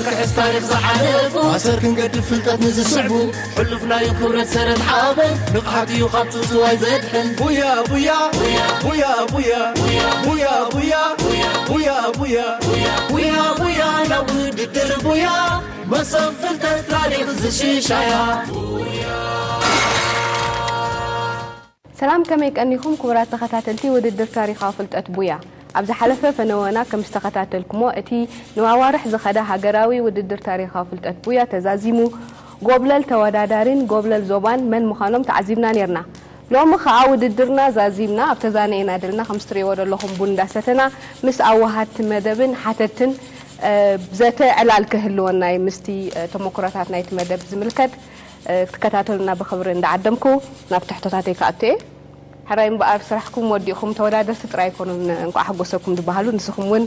ክሕስ ታሪኽ ዝሓለፉ ኣሰር ክንገድፍ ፍልጠት ንዝስዕቡ ሕሉፍ ናዩ ክብረት ሰረት ሓበን ንቕሓት እዩ ካብ ትውትዋይ ዘድሕን ቡያ ቡያ ቡያ ቡያ ቡያ ቡያ ቡያ ቡያ ቡያ ቡያ ናብ ውድድር ቡያ መሶብ ፍልጠት ታሪኽ ዝሽሻያ። ሰላም፣ ከመይ ቀኒኹም ክቡራት ተኸታተልቲ ውድድር ታሪኻዊ ፍልጠት ቡያ? ኣብ ዝሓለፈ ፈነወና ከም ዝተኸታተልኩሞ፣ እቲ ንኣዋርሕ ዝኸደ ሃገራዊ ውድድር ታሪኻዊ ፍልጠት ቡያ ተዛዚሙ፣ ጎብለል ተወዳዳሪን ጎብለል ዞባን መን ምዃኖም ተዓዚብና ኔርና። ሎሚ ኸኣ ውድድርና ዛዚምና ኣብ ተዛነየና ደለና፣ ከም ዝትርእይዎ ደለኹም ቡን እንዳሰተና ምስ ኣዋሃድቲ መደብን ሓተትን ዘተ ዕላል ክህልወና እዩ። ምስቲ ተመኩሮታት ናይቲ መደብ ዝምልከት ክትከታተሉና ብኽብሪ እንዳዓደምኩ ናብ ትሕቶታተይ ክኣቱ እየ። ሕራይ እምበኣር ስራሕኩም ወዲእኹም ተወዳደርቲ ጥራይ ኣይኮኑን እንቋዕ ሓጎሰኩም ዝበሃሉ፣ ንስኹም እውን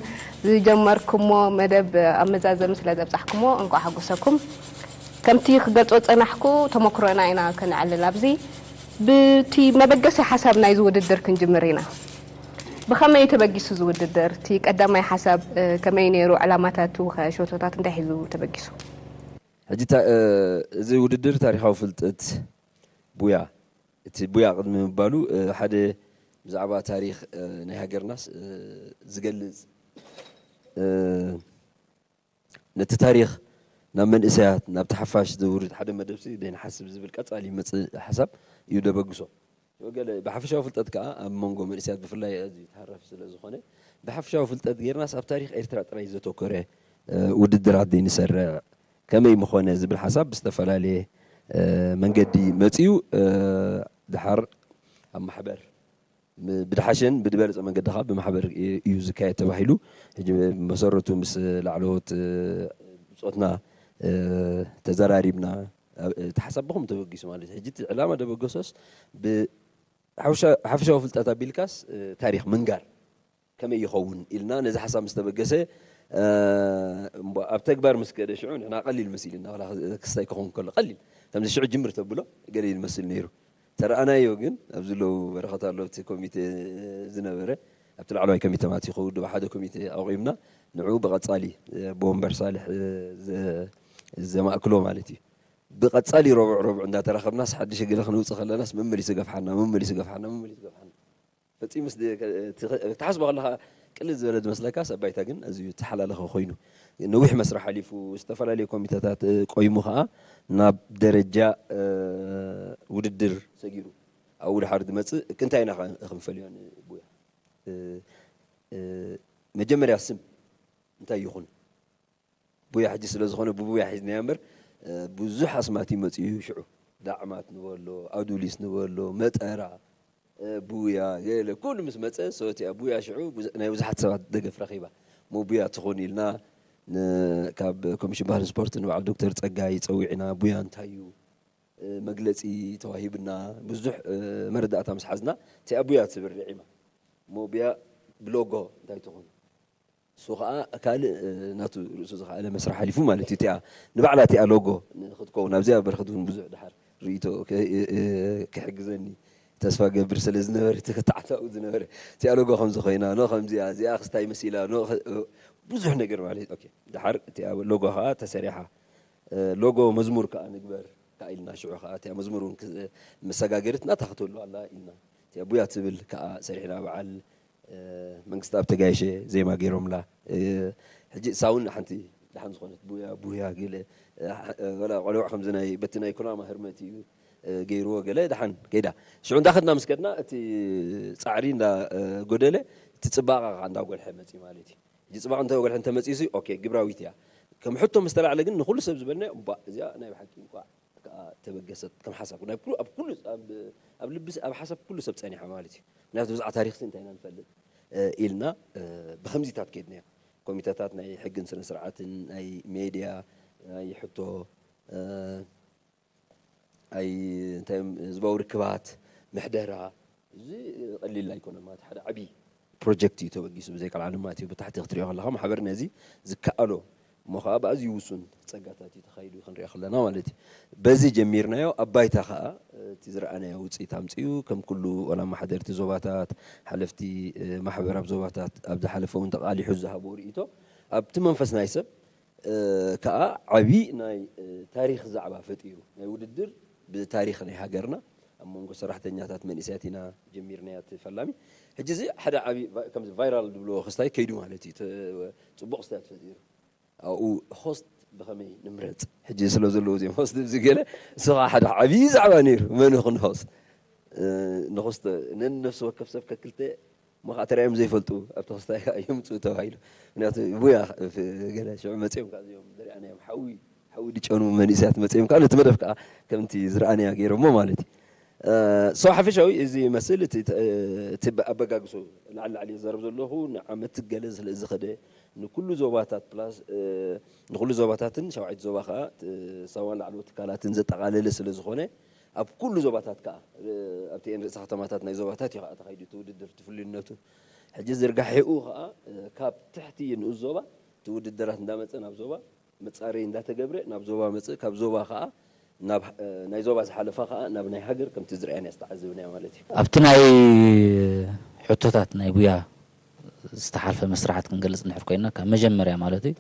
ዝጀመርኩሞ መደብ ኣብ መዛዘሚ ስለ ዘብጻሕኩሞ እንቋዕ ሓጎሰኩም። ከምቲ ክገልጾ ዝጸናሕኩ ተመኩሮና ኢና ከነዕልል ኣብዚ። ብቲ መበገሲ ሓሳብ ናይዚ ውድድር ክንጅምር ኢና። ብኸመይ እዩ ተበጊሱ እዚ ውድድር? እቲ ቀዳማይ ሓሳብ ከመይ ነይሩ? ዕላማታቱ ኸ ሸቶታት እንታይ ሒዙ ተበጊሱ? ሕጂ እዚ ውድድር ታሪኻዊ ፍልጠት ቡያ እቲ ቡያ ቅድሚ ምባሉ ሓደ ብዛዕባ ታሪኽ ናይ ሃገርናስ ዝገልፅ ነቲ ታሪኽ ናብ መንእሰያት ናብቲ ሓፋሽ ዘውርድ ሓደ መደብሲ ደይንሓስብ ዝብል ቀፃሊ ይመፅእ ሓሳብ እዩ ደበግሶ። ገለ ብሓፈሻዊ ፍልጠት ከዓ ኣብ መንጎ መንእሰያት ብፍላይ ኣዝዩ ተሃራፊ ስለ ዝኾነ ብሓፈሻዊ ፍልጠት ጌርናስ ኣብ ታሪኽ ኤርትራ ጥራይ ዘተኮረ ውድድራት ደይንሰርዕ ከመይ ምኾነ ዝብል ሓሳብ ብዝተፈላለየ መንገዲ መፂኡ። ድሓር ኣብ ማሕበር ብድሓሸን ብድበለፀ መንገዲ ከዓ ብማሕበር እዩ ዝካየድ ተባሂሉ። ሕጂ ብመሰረቱ ምስ ላዕለዎት ብፆትና ተዘራሪብና እቲ ሓሳብ ብኹም ተበጊሱ ማለት እዩ። ሕጂ እቲ ዕላማ ደበገሶስ ብሓፈሻዊ ፍልጠት ኣቢልካስ ታሪኽ ምንጋር ከመይ ይኸውን ኢልና ነዚ ሓሳብ ምስ ተበገሰ ኣብ ተግባር ምስ ከደ ሽዑ ንሕና ቀሊል መሲልና ዋላ ክስታይ ክኸውን ከሎ ቀሊል ከምዚ ሽዑ ጅምር ተብሎ ገለ ይመስል ነይሩ። ተረኣናዮ ግን ኣብዚ ለው በረኸት ኣሎ እቲ ኮሚቴ ዝነበረ ኣብቲ ላዕለዋይ ኮሚቴ ማለት ይኸውን ሓደ ኮሚቴ ኣቑምና ንዑ ብቐጻሊ ብወንበር ሳልሕ ዘማእክሎ ማለት እዩ። ብቐጻሊ ረቡዕ ረቡዕ እንዳተራኸብናስ ሓድሽ ገለ ክንውጽእ ከለናስ መመሊሱ ገፍሓና መመሊሱ ገፍሓና መመሊሱ ገፍሓና ፈጺሙስ ክትሓስቦ ከለኻ ቅልል ዝበለ ዝመስለካ ሰብ ባይታ ግን ኣዝዩ ዝተሓላለኸ ኮይኑ ነዊሕ መስርሕ ሓሊፉ ዝተፈላለዩ ኮሚተታት ቆይሙ ከዓ ናብ ደረጃ ውድድር ሰጊሩ ኣብኡ ድሓር ዝመፅእ እንታይ ኢና ክንፈልዮ ንቡያ መጀመርያ ስም እንታይ ይኹን ቡያ ሕጂ ስለ ዝኾነ ብቡያ ሒዝናዮ እምበር ብዙሕ ኣስማት ይመፅኡ እዩ ሽዑ ዳዕማት ንበሎ ኣዱሊስ ንበሎ መጠራ ቡያ ገለ ኩሉ ምስ መፀ ሰቲያ ቡያ ሽዑ ናይ ብዙሓት ሰባት ደገፍ ረኺባ ሞ ቡያ ትኾን ኢልና ካብ ኮሚሽን ባህልን ስፖርት ንበዓል ዶክተር ፀጋይ ፀዊዕና ቡያ እንታይ እዩ መግለፂ ተዋሂብና ብዙሕ መረዳእታ ምስ ሓዝና እቲኣ ቡያ ትብል ርዒማ ሞ ቡያ ብሎጎ እንታይ ትኾን እሱ ከዓ ካልእ ናቱ ርእሱ ዝኸኣለ መስርሕ ሓሊፉ ማለት እዩ እቲኣ ንባዕላ እቲኣ ሎጎ ንክትከውን ኣብዚኣ በረኸት እውን ብዙሕ ድሓር ርእይቶ ክሕግዘኒ ተስፋ ገብር ስለ ዝነበረ እቲ ክተዓታኡ ዝነበረ እቲኣ ሎጎ ከምዚ ኮይና ኖ ከምዚኣ እዚኣ ክስታይ መሲላ ኖ ብዙሕ ነገር ማለት እዩ ድሓር እቲኣ ሎጎ ከዓ ተሰሪሓ ሎጎ መዝሙር ከዓ ንግበር ከዓ ኢልና ሽዑ ከዓ እቲኣ መዝሙር እውን መሰጋገሪት ናታ ክትህሉ ኣላ ኢልና እቲኣ ቡያ ትብል ከዓ ሰሪሕና በዓል መንግስቲ ኣብ ተጋይሸ ዜማ ገይሮምላ ሕጂ እሳ እውን ሓንቲ ደሓን ዝኾነት ቡያ ቡያ ገለ ወላ ቆልዕ ከምዚ ናይ በቲ ናይ ኩናማ ህርመት እዩ ገይርዎ ገለ ደሓን ከይዳ ሽዑ እንዳኸድና ምስ ከድና እቲ ፃዕሪ እንዳ ጎደለ እቲ ፅባቐ ከዓ እንዳጎልሐ መፅዩ ማለት እዩ ሕጂ ፅባቐ እንተጎልሐ እንተመፅዩ ሲ ኦኬ ግብራዊት እያ ከም ሕቶ ምስ ተላዕለ ግን ንኩሉ ሰብ ዝበልናዮ እባ እዚኣ ናይ ብሓቂ እንኳዕ ከዓ ተበገሰት ከም ሓሳብ ናይ ኩሉ ኣብ ኩሉ ኣብ ልቢ ኣብ ሓሳብ ኩሉ ሰብ ፀኒሓ ማለት እዩ ምክንያቱ ብዛዕባ ታሪኽሲ እንታይ ኢና ንፈልጥ ኢልና ብከምዚታት ከይድናዮ ኮሚተታት ናይ ሕግን ስነ ስርዓትን ናይ ሜድያ ናይ ሕቶ ኣይ እንታይ ህዝባዊ ርክባት ምሕደራ እዚ ቀሊል ኣይኮነን ማለት ሓደ ዓብዪ ፕሮጀክት እዩ ተበጊሱ ብዘይ ቃል ዓለም ማለት እዩ ብታሕቲ ክትሪኦ ከለካ ማሕበር ነዚ ዝከኣሎ እሞ ከዓ ብኣዝዩ ውሱን ፀጋታት እዩ ተኻይዱ ክንሪኦ ከለና ማለት እዩ በዚ ጀሚርናዮ ኣብ ባይታ ከዓ እቲ ዝረኣናዮ ውፅኢት ኣምፅኡ ከም ኩሉ ዋላ ኣመሓደርቲ ዞባታት ሓለፍቲ ማሕበር ኣብ ዞባታት ኣብ ዝሓለፈ እውን ተቃሊሑ ዝሃብዎ ርእይቶ ኣብቲ መንፈስ ናይ ሰብ ከዓ ዓብዪ ናይ ታሪኽ ዛዕባ ፈጢሩ። ናይ ውድድር ብታሪኽ ናይ ሃገርና ኣብ መንጎ ሰራሕተኛታት መንእሰያት ኢና ጀሚርናያ እቲ ፈላሚ። ሕጂ እዚ ሓደ ዓብዪ ከምዚ ቫይራል ዝብልዎ ክስታይ ከይዱ ማለት እዩ። ጽቡቕ ክስታይ ተፈጢሩ። ኣብኡ ሆስት ብኸመይ ንምረፅ ሕጂ ስለ ዘለዉ እዚኦም ሆስት እዚ ገለ እሱ ከዓ ሓደ ዓብዪ ዛዕባ ነይሩ። መን ይኹን ሆስት ንክስተ ነንነፍሲ ወከፍ ሰብ ከክልተ እሞ ከዓ ተራእዮም ዘይፈልጡ ኣብቲ ክስታይ ከዓ የምፅኡ ተባሂሉ። ምክንያቱ ቡያ ገለ ሽዑ መፅኦም ከዓ እዚኦም ዝርኣናዮም ሓዊ ሓዊ ድጨኑ መንእሰያት መፅኦም ከዓ ነቲ መደብ ከዓ ከምቲ ዝረኣናያ ገይሮሞ ማለት እዩ። ሶ ሓፈሻዊ እዚ ይመስል እቲ ኣበጋግሶ ላዕሊ ላዕሊ ዘረብ ዘለኹ ንዓመት ገለ ስለ ዝኸደ ንኩሉ ዞባታት ፕላስ ንኩሉ ዞባታትን ሸውዓይቲ ዞባ ከዓ ሳዋን ላዕለዎት ትካላትን ዘጠቓለለ ስለ ዝኾነ ኣብ ኩሉ ዞባታት ከዓ ኣብቲ ኤን ርእሰ ከተማታት ናይ ዞባታት እዩ ከዓ ተኻይዱ እቲ ውድድር እቲ ፍልዩነቱ ሕጂ ዝርጋሒኡ ከዓ ካብ ትሕቲ ንኡስ ዞባ እቲ ውድድራት እንዳመፀ ናብ ዞባ መፃረይ እንዳተገብረ ናብ ዞባ መፅእ ካብ ዞባ ከዓ ናብ ናይ ዞባ ዝሓለፋ ከዓ ናብ ናይ ሃገር ከምቲ ዝረኣናያ ዝተዓዘብናዮ ማለት እዩ። ኣብቲ ናይ ሕቶታት ናይ ጉያ ዝተሓልፈ መስርሓት ክንገልፅ እንድሕር ኮይና ካብ መጀመርያ ማለት እዩ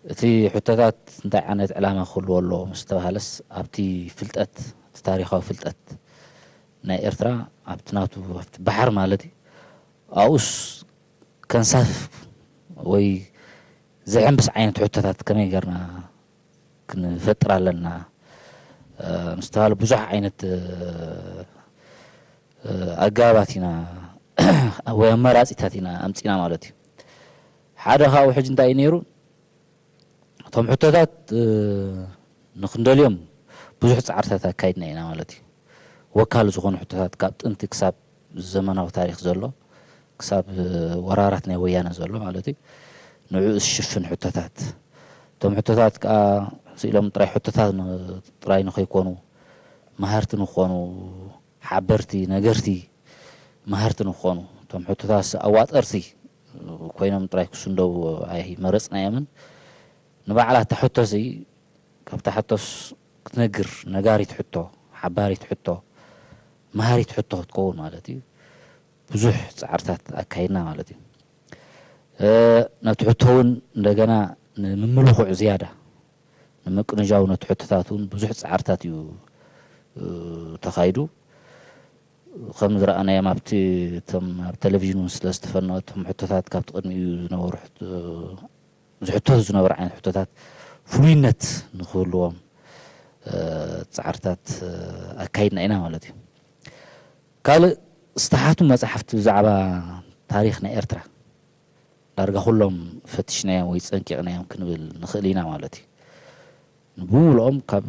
እቲ ሕቶታት እንታይ ዓይነት ዕላማ ክህልዎ ኣለዎ ምስ ተባሃለስ ኣብቲ ፍልጠት እቲ ታሪኻዊ ፍልጠት ናይ ኤርትራ ኣብቲ ናቱ ኣብቲ ባሕር ማለት እዩ ኣብኡስ ከንሳፍ ወይ ዘሐምብስ ዓይነት ሕቶታት ከመይ ገርና ክንፈጥር ኣለና ምስ ተባሃለ ብዙሕ ዓይነት ኣገባባት ኢና ወይ ኣመራፂታት ኢና ኣምፂና ማለት እዩ ሓደ ካብኡ ሕጂ እንታይ እዩ ነይሩ እቶም ሕቶታት ንክንደልዮም ብዙሕ ፃዕርታት ኣካይድና ኢና ማለት እዩ ወካል ዝኾኑ ሕቶታት ካብ ጥንቲ ክሳብ ዘመናዊ ታሪክ ዘሎ ክሳብ ወራራት ናይ ወያነ ዘሎ ማለት እዩ ንዕኡ ዝሽፍን ሕቶታት እቶም ሕቶታት ከዓ ስኢሎም ጥራይ ሕቶታት ጥራይ ንከይኮኑ መሃርቲ ንክኾኑ ሓበርቲ ነገርቲ መሃርቲ ንክኾኑ እቶም ሕቶታት ኣዋጠርቲ ኮይኖም ጥራይ ክስንደው ኣይመረፅናዮምን ንባዕላ እታ ሕቶሲ ካብታ ሕቶስ ክትነግር ነጋሪት ሕቶ ሓባሪት ሕቶ መሃሪት ሕቶ ክትከውን ማለት እዩ ብዙሕ ፃዕርታት ኣካይድና ማለት እዩ ነቲ ሕቶ እውን እንደገና ንምምልኹዕ ዝያዳ ንምቅንጃው ነቲ ሕቶታት እውን ብዙሕ ፃዕርታት እዩ ተኻይዱ ከም ዝረኣናዮም ኣብቲ እቶም ኣብ ቴሌቪዥን እውን ስለ ዝተፈነወ እቶም ሕቶታት ካብቲ ቅድሚኡ ዝነበሩ ዝሕተቱ ዝነበሩ ዓይነት ሕቶታት ፍሉይነት ንክህልዎም ፃዕርታት ኣካይድና ኢና ማለት እዩ ካልእ ዝተሓቱ መፅሓፍቲ ብዛዕባ ታሪክ ናይ ኤርትራ ዳርጋ ኩሎም ፈትሽናዮም ወይ ፀንቂቕናዮም ክንብል ንኽእል ኢና ማለት እዩ። ንብምልኦም ካብ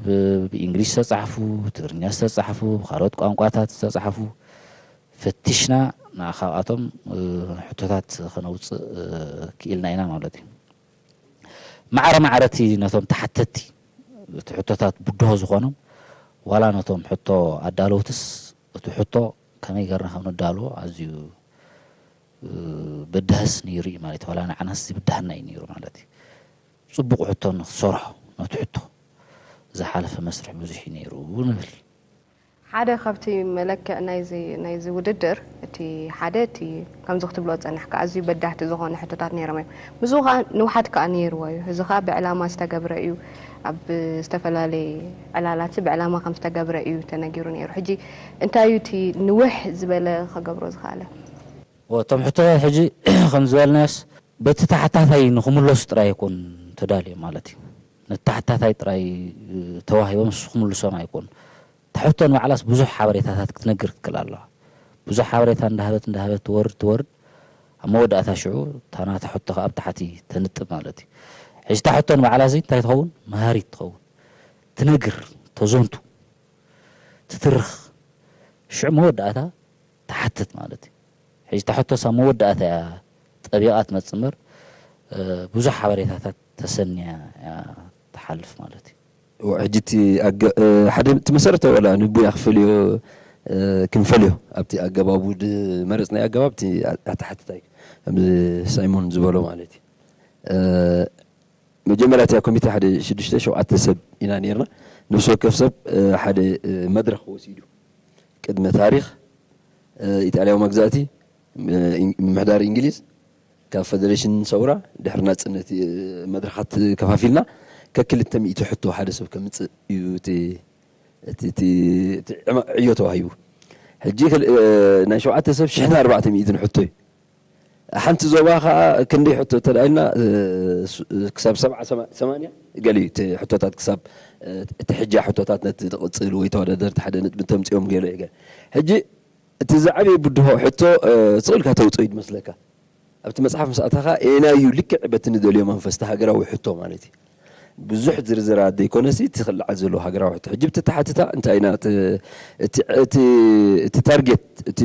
ብእንግሊሽ ዝተፃሕፉ፣ ብትግርኛ ዝተፃሕፉ፣ ብካልኦት ቋንቋታት ዝተፃሕፉ ፈቲሽና ካብኣቶም ሕቶታት ከነውፅእ ክኢልና ኢና ማለት እዩ። ማዕረ ማዕረ እቲ ነቶም ተሓተትቲ እቲ ሕቶታት ብድሆ ዝኾኖም ዋላ ነቶም ሕቶ ኣዳለውትስ እቲ ሕቶ ከመይ ገርና ከም ንዳልዎ ኣዝዩ በዳህስ ነይሩ እዩ ማለት ዋላ ንዓናስ ዝብዳህና እዩ ነይሩ ማለት እዩ ፅቡቕ ሕቶ ንክሰርሖ ነቲ ሕቶ ዝሓለፈ መስርሕ ብዙሕ እዩ ነይሩ ንብል ሓደ ካብቲ መለክዕ ናይዚ ውድድር እቲ ሓደ እቲ ከምዚ ክትብሎ ዝፀናሕካ ኣዝዩ በዳህቲ ዝኾነ ሕቶታት ነይሮም እዮም ምስኡ ከዓ ንውሓት ከዓ ነይርዎ እዩ እዚ ከዓ ብዕላማ ዝተገብረ እዩ ኣብ ዝተፈላለየ ዕላላት ብዕላማ ከም ዝተገብረ እዩ ተነጊሩ ነይሩ ሕጂ እንታይ እዩ እቲ ንውሕ ዝበለ ከገብሮ ዝኽኣለ እቶም ሕቶታት ሕጂ ከም ዝበልናዮስ በቲ ተሓታታይ ንክምለሱ ጥራይ ኣይኮን ተዳልዮም ማለት እዩ። ነቲ ተሓታታይ ጥራይ ተዋሂቦም ንሱ ክምልሶም ኣይኮን። እታ ሕቶ ንባዕላስ ብዙሕ ሓበሬታታት ክትነግር ትክእል ኣለዋ። ብዙሕ ሓበሬታ እንዳሃበት እንዳሃበት ትወርድ ትወርድ ኣብ መወዳእታ ሽዑ እታ ናታ ሕቶ ከዓ ኣብ ታሕቲ ተንጥብ ማለት እዩ። ሕጂ እታ ሕቶ ንባዕላ እዚ እንታይ ትኸውን? መሃሪት ትኸውን። ትነግር፣ ተዘንቱ፣ ትትርኽ። ሽዑ መወዳእታ ትሓትት ማለት እዩ። ሕጂ እታ ሕቶስ ኣብ መወዳእታ እያ ጠቢቓ ትመጽእ እምበር ብዙሕ ሓበሬታታት ተሰንያ እያ ትሓልፍ ማለት እዩ። እወ ሕጂ እቲ ኣገ- እ፣ ሓደ እቲ መሰረታዊ ዋላ ንቡያ ክፈልዮ እ፣ ክንፈልዮ ኣብቲ ኣገባቡ ዝመረጽናዮ ኣገባብ እቲ ኣተሓትታይ ከምዚ ሳይሞን ዝበሎ ማለት እዩ። እ፣ መጀመርያ እቲኣ ኮሚተ ሓደ ሽዱሽተ ሸውዓተ ሰብ ኢና ነርና። ነብሲ ወከፍ ሰብ ሓደ መድረኽ ወሲዱ ቅድመ ታሪኽ ኢጣልያዊ መግዛእቲ፣ ምምሕዳር እንግሊዝ፣ ካብ ፈደሬሽን ሰውራ ድሕሪ ናጽነት መድረኻት ከፋፊልና ከክልተ ሚእቲ ሕቶ ሓደ ሰብ ከምጽእ እዩ እቲ እቲ እቲ እቲ ዕማ- ዕዮ ተዋሂቡ። ሕጂ ክል- እ፣ ናይ ሸውዓተ ሰብ ሽሕን ኣርባዕተ ሚእትን ሕቶ እዩ። ሓንቲ ዞባ ከዓ ክንደይ ሕቶ ተዳኢልና ክሳብ ሰብዓ ሰማ- ሰማንያ ገሊ እቲ ሕቶታት ክሳብ እ፣ እቲ ሕጃ ሕቶታት ነቲ ዝቕፅል ወይ ተወዳደርቲ ሓደ ነጥቢ ተምፅኦም ገለ ገለ ሕጂ እቲ ዝዓበየ ብድሆ ሕቶ ስቕ ኢልካ ተውፅኦ እዩ ዝመስለካ። ኣብቲ መፅሓፍ ምስ ኣተኻ ኤናዩ ልክዕ በቲ ንደልዮ መንፈስ እቲ ሃገራዊ ሕቶ ማለት እዩ። ብዙሕ ዝርዝራት ዘይኮነሲ እቲ ክልዓል ዘለዎ ሃገራዊ ሕቶ ሕጂ ብትተሓትታ እንታይ ኢና እቲ- እቲ- እቲ- እቲ ታርጌት እቲ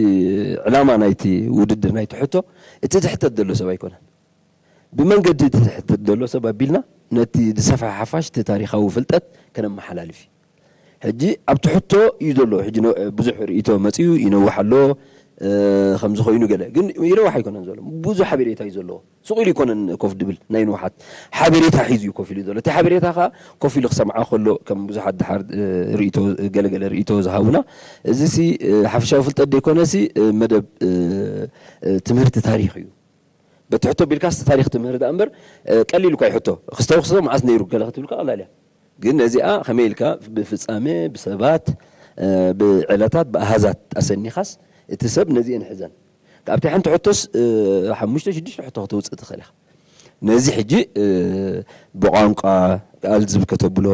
ዕላማ ናይቲ ውድድር ናይቲ ሕቶ እቲ ዝሕተት ዘሎ ሰብ ኣይኮነን። ብመንገዲ እቲ ዝሕተት ዘሎ ሰብ ኣቢልና ነቲ ዝሰፍሐ ሓፋሽ እቲ ታሪኻዊ ፍልጠት ከነመሓላልፍ እዩ። ሕጂ ኣብቲ ሕቶ እዩ ዘሎ። ሕጂ ነ- ብዙሕ ርእይቶ መፅዩ ይነውሕ ኣሎ እ፣ ከምዚ ኮይኑ ገለ ግን ይነውሕ ኣይኮነን ዘሎ ብዙሕ ሓበሬታ እዩ ዘለዎ። ስቕ ኢሉ ይኮነን ኮፍ ድብል ናይ ንውሓት ሓበሬታ ሒዙ እዩ ኮፍ ኢሉ ዘሎ። እቲ ሓበሬታ ከዓ ኮፍ ኢሉ ክሰምዓ ከሎ ከም ብዙሓት ድሓር እ፣ ርእይቶ ገለገለ ርእይቶ ዝሃቡና እዚ ሲ እ፣ ሓፈሻዊ ፍልጠት ዘይኮነ ሲ እ፣ መደብ እ፣ እ፣ ትምህርቲ ታሪኽ እዩ። በቲ ሕቶ ቢልካስ ታሪኽ ትምህር ደኣ እምበር እ፣ ቀሊል እኳ እዩ ሕቶ ክስተው ክስተው መዓስ ነይሩ ገለ ክትብል እኳ ቀላል እያ። ግን ነዚኣ ከመይ ኢልካ ብፍጻሜ ብሰባት እ፣ ብዕለታት ብኣሃዛት ኣሰኒኻስ እቲ ሰብ ነዚአን ሕዘን ካብቲ ሓንቲ ሕቶስ እ፣ ሓሙሽተ ሽዱሽተ ሕቶ ክትውፅእ ትኽእል ኢኻ። ነዚ ሕጂ እ፣ ብቋንቋ ኣልዝብ ከተብሎ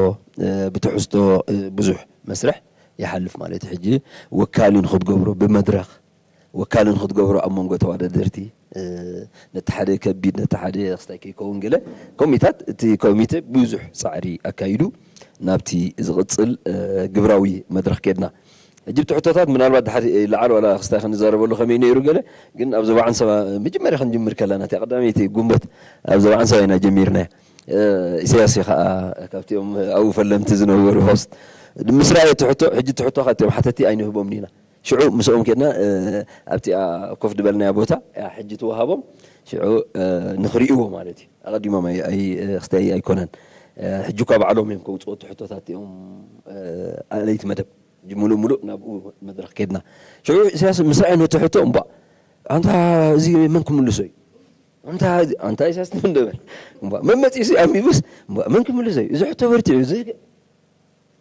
እ፣ ብትሕዝቶ እ፣ ብዙሕ መስርሕ ይሓልፍ ማለት እዩ። ሕጂ ወካሊ ንክትገብሮ ብመድረኽ ወካሊ ንክትገብሮ ኣብ መንጎ ተወዳደርቲ እ፣ ነቲ ሓደ ከቢድ ነቲ ሓደ ክስታይ ከይከውን ገለ ኮሚታት እቲ ኮሚቴ ብዙሕ ፃዕሪ ኣካይዱ ናብቲ ዝቕፅል እ፣ ግብራዊ መድረኽ ከድና። ሕጂ ብቲ ሕቶታት ምናልባት ድሓር ይለዓል ዋላ ክስታይ ክንዛረበሉ ከመይ ነይሩ ገለ ግን ኣብ ዞባ ዓንሰባ መጀመርያ ክንጅምር ከለና እቲ ቀዳመይቲ ጉንበት ኣብ ዞባ ዓንሰባ ኢና ጀሚርናያ። እ፣ ኢሳያስ እዩ ከዓ ካብቲኦም ኣብኡ ፈለምቲ ዝነበሩ ሆስት ምስ ረኣየ እቲ ሕቶ ሕጂ እቲ ሕቶ ካብቲኦም ሓተቲ ኣይንህቦምን ኢና። ሽዑ ምስኦም ኬድና እ፣ ኣብቲኣ ኮፍ ዝበልናያ ቦታ እያ ሕጂ ትወሃቦም። ሽዑ እ፣ ንኽርእይዎ ማለት እዩ። ኣቐዲሞም ኣይ- ኣይ- እ፣ ክስታይ ኣይኮነን። እ፣ ሕጂ እኳ ባዕሎም እዮም ከውፅኦ እቲ ሕቶታት እዮም እ፣ ኣለይቲ መደብ ሕጂ ሙሉእ ሙሉእ ናብኡ መድረኽ ኬድና። ሽዑ ኢሳያስ ምስ ረኣየ ነቲ ሕቶ እምቧ ኣንታ እዚ መን ክምልሶ እዩ? ኣንታ ኣንታ ኢሳያስ ትብል ደበል እምቧ መን መፂኡ ሲ ኣንቢቡስ እምቧ መን ክምልሶ እዩ? እዚ ሕቶ በርቲዑ እዚ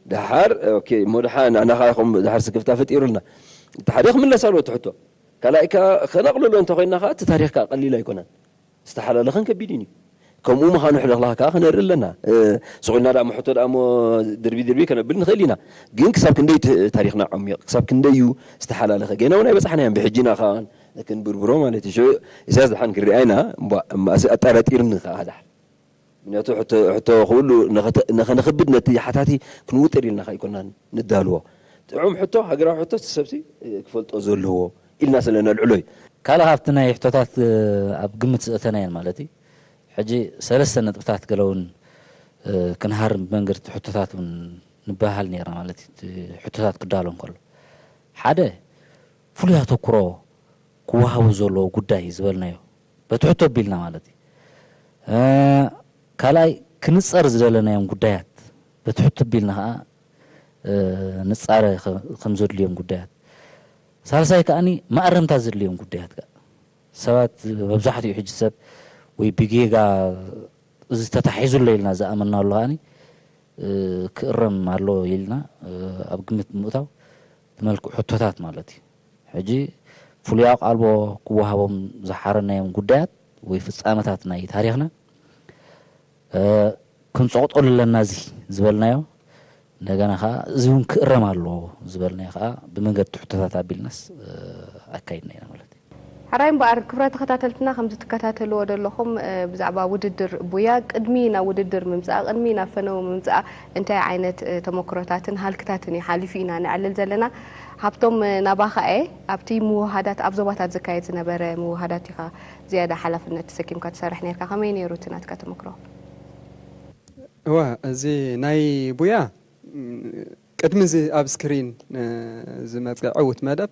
ደሓር ኦኬ እሞ ደሓ ንዓና ከዓ ከም ደሓር ስክፍታ ፈጢሩልና እቲ ሓደ ክምለስ ኣለዎ እቲ ሕቶ ካልኣይ ከዓ ከነቕልሎ እንተኮይንና ከዓ እቲ ታሪክ ከዓ ቀሊል ኣይኮነን ዝተሓላለኸን ከቢድን እዩ ከምኡ ምዃኑ ሕለኽላኽ ከዓ ክነርኢ ኣለና ስቑልና ዳ ሕቶ ዳ እሞ ድርቢ ድርቢ ከነብል ንኽእል ኢና ግን ክሳብ ክንደይ ታሪክና ዓሚቕ ክሳብ ክንደይ እዩ ዝተሓላለኸ ገና እውን ኣይበፃሕናያን ብሕጂና ከዓ ክንብርብሮ ማለት እዩ ኢሳያስ ድሓን ክርኣይና ኣጠራጢርኒ ከዓ ዳሕ ምክንያቱ ሕቶ ክብሉ ንኸነኽብድ ነቲ ሓታቲ ክንውጥር ኢልና ከይኮና ንዳልዎ ጥዑም ሕቶ ሃገራዊ ሕቶ ሰብሲ ክፈልጦ ዘለዎ ኢልና ስለ ነልዕሎ እዩ። ካልእ ካብቲ ናይ ሕቶታት ኣብ ግምት ዘእተናየን ማለት እዩ ሕጂ ሰለስተ ነጥብታት ገለውን ክንሃር ብመንገዲ ሕቶታት እውን ንበሃል ነርና ማለት እዩ ሕቶታት ክዳሎ እንከሎ ሓደ ፍሉይ ኣተኩሮ ክወሃቦ ዘለዎ ጉዳይ ዝበልናዮ በቲ ሕቶ ኣቢልና ማለት እዩ። ካልኣይ ክንፀር ዝደለናዮም ጉዳያት በቲ ሕቶ ኣቢልና ከዓ ንፃረ ከም ዘድልዮም ጉዳያት። ሳልሳይ ከዓኒ ማእረምታ ዘድልዮም ጉዳያት ከዓ ሰባት መብዛሕትኡ ሕጂ ሰብ ወይ ብጌጋ እዚ ተታሒዙ ኣሎ ኢልና ዝኣመንናሉ ከዓኒ ክእረም ኣሎ ኢልና ኣብ ግምት ብምእታው ብመልክዕ ሕቶታት ማለት እዩ። ሕጂ ፍሉይ ኣቓልቦ ክወሃቦም ዝሓረናዮም ጉዳያት ወይ ፍጻመታት ናይ ታሪኽና ክንጸቕጠሉ ኣለና እዚ ዝበልናዮ እንደገና ከዓ እዚ እውን ክእረም ኣለዎ ዝበልናዮ ከዓ ብመንገዲ ሕቶታት ኣቢልናስ ኣካይድና ኢና ማለት እዩ። ሕራይ እምበኣር ክብረ ተኸታተልትና ከምዚ ትከታተልዎ ዘለኹም ብዛዕባ ውድድር ቡያ ቅድሚ ናብ ውድድር ምምፃኣ ቅድሚ ናብ ፈነው ምምፃኣ እንታይ ዓይነት ተመክሮታትን ሃልክታትን እዩ ሓሊፉ ኢና ነዕልል ዘለና። ሃብቶም ናባኻ እየ ኣብቲ ምውሃዳት ኣብ ዞባታት ዝካየድ ዝነበረ ምውሃዳት ኢኻ ዝያዳ ሓላፍነት ተሰኪምካ ትሰርሕ ነርካ ከመይ ነይሩ እቲ ናትካ ተመክሮ? እወ እዚ ናይ ቡያ ቅድሚ እዚ ኣብ ስክሪን ዝመፀ ዕውት መደብ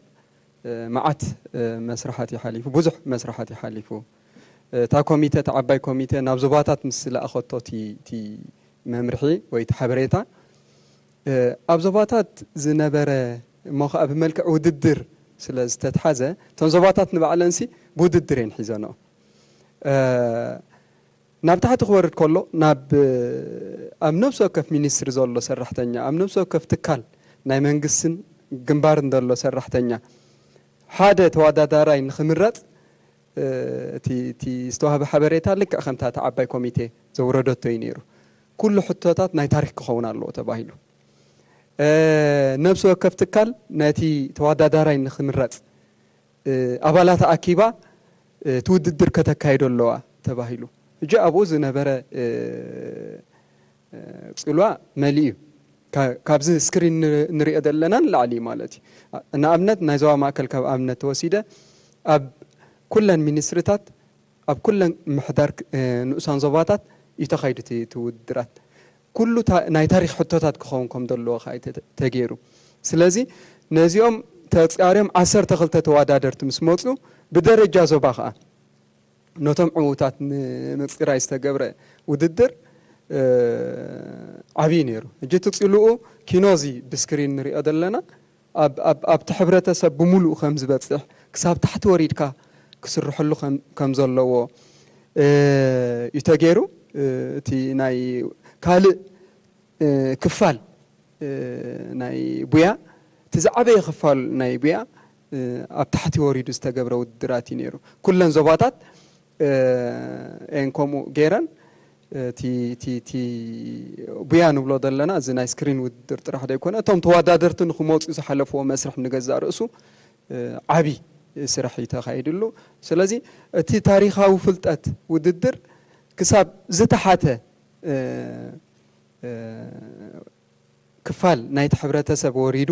መዓት መስርሓት እዩ ሓሊፉ፣ ብዙሕ መስርሓት እዩ ሓሊፉ። እታ ኮሚተ፣ እታ ዓባይ ኮሚተ ናብ ዞባታት ምስ ለኣኸቶ እቲ መምርሒ ወይ እቲ ሓበሬታ ኣብ ዞባታት ዝነበረ እሞ ከዓ ብመልክዕ ውድድር ስለ ዝተትሓዘ እተን ዞባታት ንባዕለንሲ ብውድድር እየን ሒዘንኦ። እ፣ ናብ ታሕቲ ክወርድ ከሎ ናብ ኣብ ነፍሲ ወከፍ ሚኒስትሪ ዘሎ ሰራሕተኛ፣ ኣብ ነፍሲ ወከፍ ትካል ናይ መንግስትን ግንባርን ዘሎ ሰራሕተኛ ሓደ ተወዳዳራይ ንኽምረፅ፣ እ፣ እቲ እቲ ዝተዋህበ ሓበሬታ ልክዕ ከምታ እቲ ዓባይ ኮሚቴ ዘውረደቶ እዩ ነይሩ። ኩሉ ሕቶታት ናይ ታሪክ ክኸውን ኣለዎ ተባሂሉ። እ፣ ነፍሲ ወከፍ ትካል ነቲ ተወዳዳራይ ንኽምረፅ፣ እ፣ ኣባላት ኣኪባ፣ እ፣ እቲ ውድድር ከተካይዶ ኣለዋ ተባሂሉ። ሕጂ ኣብኡ ዝነበረ፣ እ፣ እ፣ ፅልዋ መሊኡ እዩ። ካ-፣ ካብዚ ስክሪን ን-፣ ንሪኦ ዘለና ንላዕሊ ማለት እዩ። ኣ-፣ ንኣብነት ናይ ዞባ ማእከል ካብ ኣብነት ተወሲደ ኣብ ኩለን ሚኒስትሪታት ኣብ ኩለን ምሕዳር ክ-፣ እ፣ ንኡሳን ዞባታት እዩ ተኻይዱ እቲ፣ እቲ ውድድራት። ኩሉ ታ-፣ ናይ ታሪኽ ሕቶታት ክኸውን ከም ዘለዎ ከኣ እዩ ተ-፣ ተገይሩ። ስለዚ ነዚኦም ተጻርዮም ዓሰርተ ክልተ ተወዳደርቲ ምስ መጹ ብደረጃ ዞባ ከኣ ነቶም ዕዉታት ንምጽራይ ዝተገብረ ውድድር፣ እ፣ ዓብዪ ነይሩ። ሕጂ እቲ ጽልኡ ኪኖ እዚ ብስክሪን ንሪኦ ዘለና ኣብ፣ ኣብ፣ ኣብቲ ሕብረተሰብ ብምሉኡ ከም ዝበጽሕ፣ ክሳብ ታሕቲ ወሪድካ ክስርሐሉ ከም፣ ከም ዘለዎ፣ እ፣ እዩ ተገይሩ። እ፣ እቲ ናይ ካልእ፣ እ፣ ክፋል፣ እ፣ ናይ ቡያ፣ እቲ ዝዓበየ ክፋል ናይ ቡያ፣ እ፣ ኣብ ታሕቲ ወሪዱ ዝተገብረ ውድድራት እዩ ነይሩ። ኩለን ዞባታት፣ እ፣ እየን ከምኡ ገይረን። እቲ፣ እቲ፣ እቲ ቡያ ንብሎ ዘለና፣ እዚ ናይ ስክሪን ውድድር ጥራሕ ዘይኮነ፣ እቶም ተወዳደርቲ ንክመፁ ዝሓለፍዎ መስርሕ ንገዛእ ርእሱ፣ እ፣ ዓቢ ስራሕ እዩ ተኻይድሉ። ስለዚ እቲ ታሪኻዊ ፍልጠት ውድድር ክሳብ ዝተሓተ፣ እ፣ እ፣ ክፋል ናይቲ ሕብረተሰብ ወሪዱ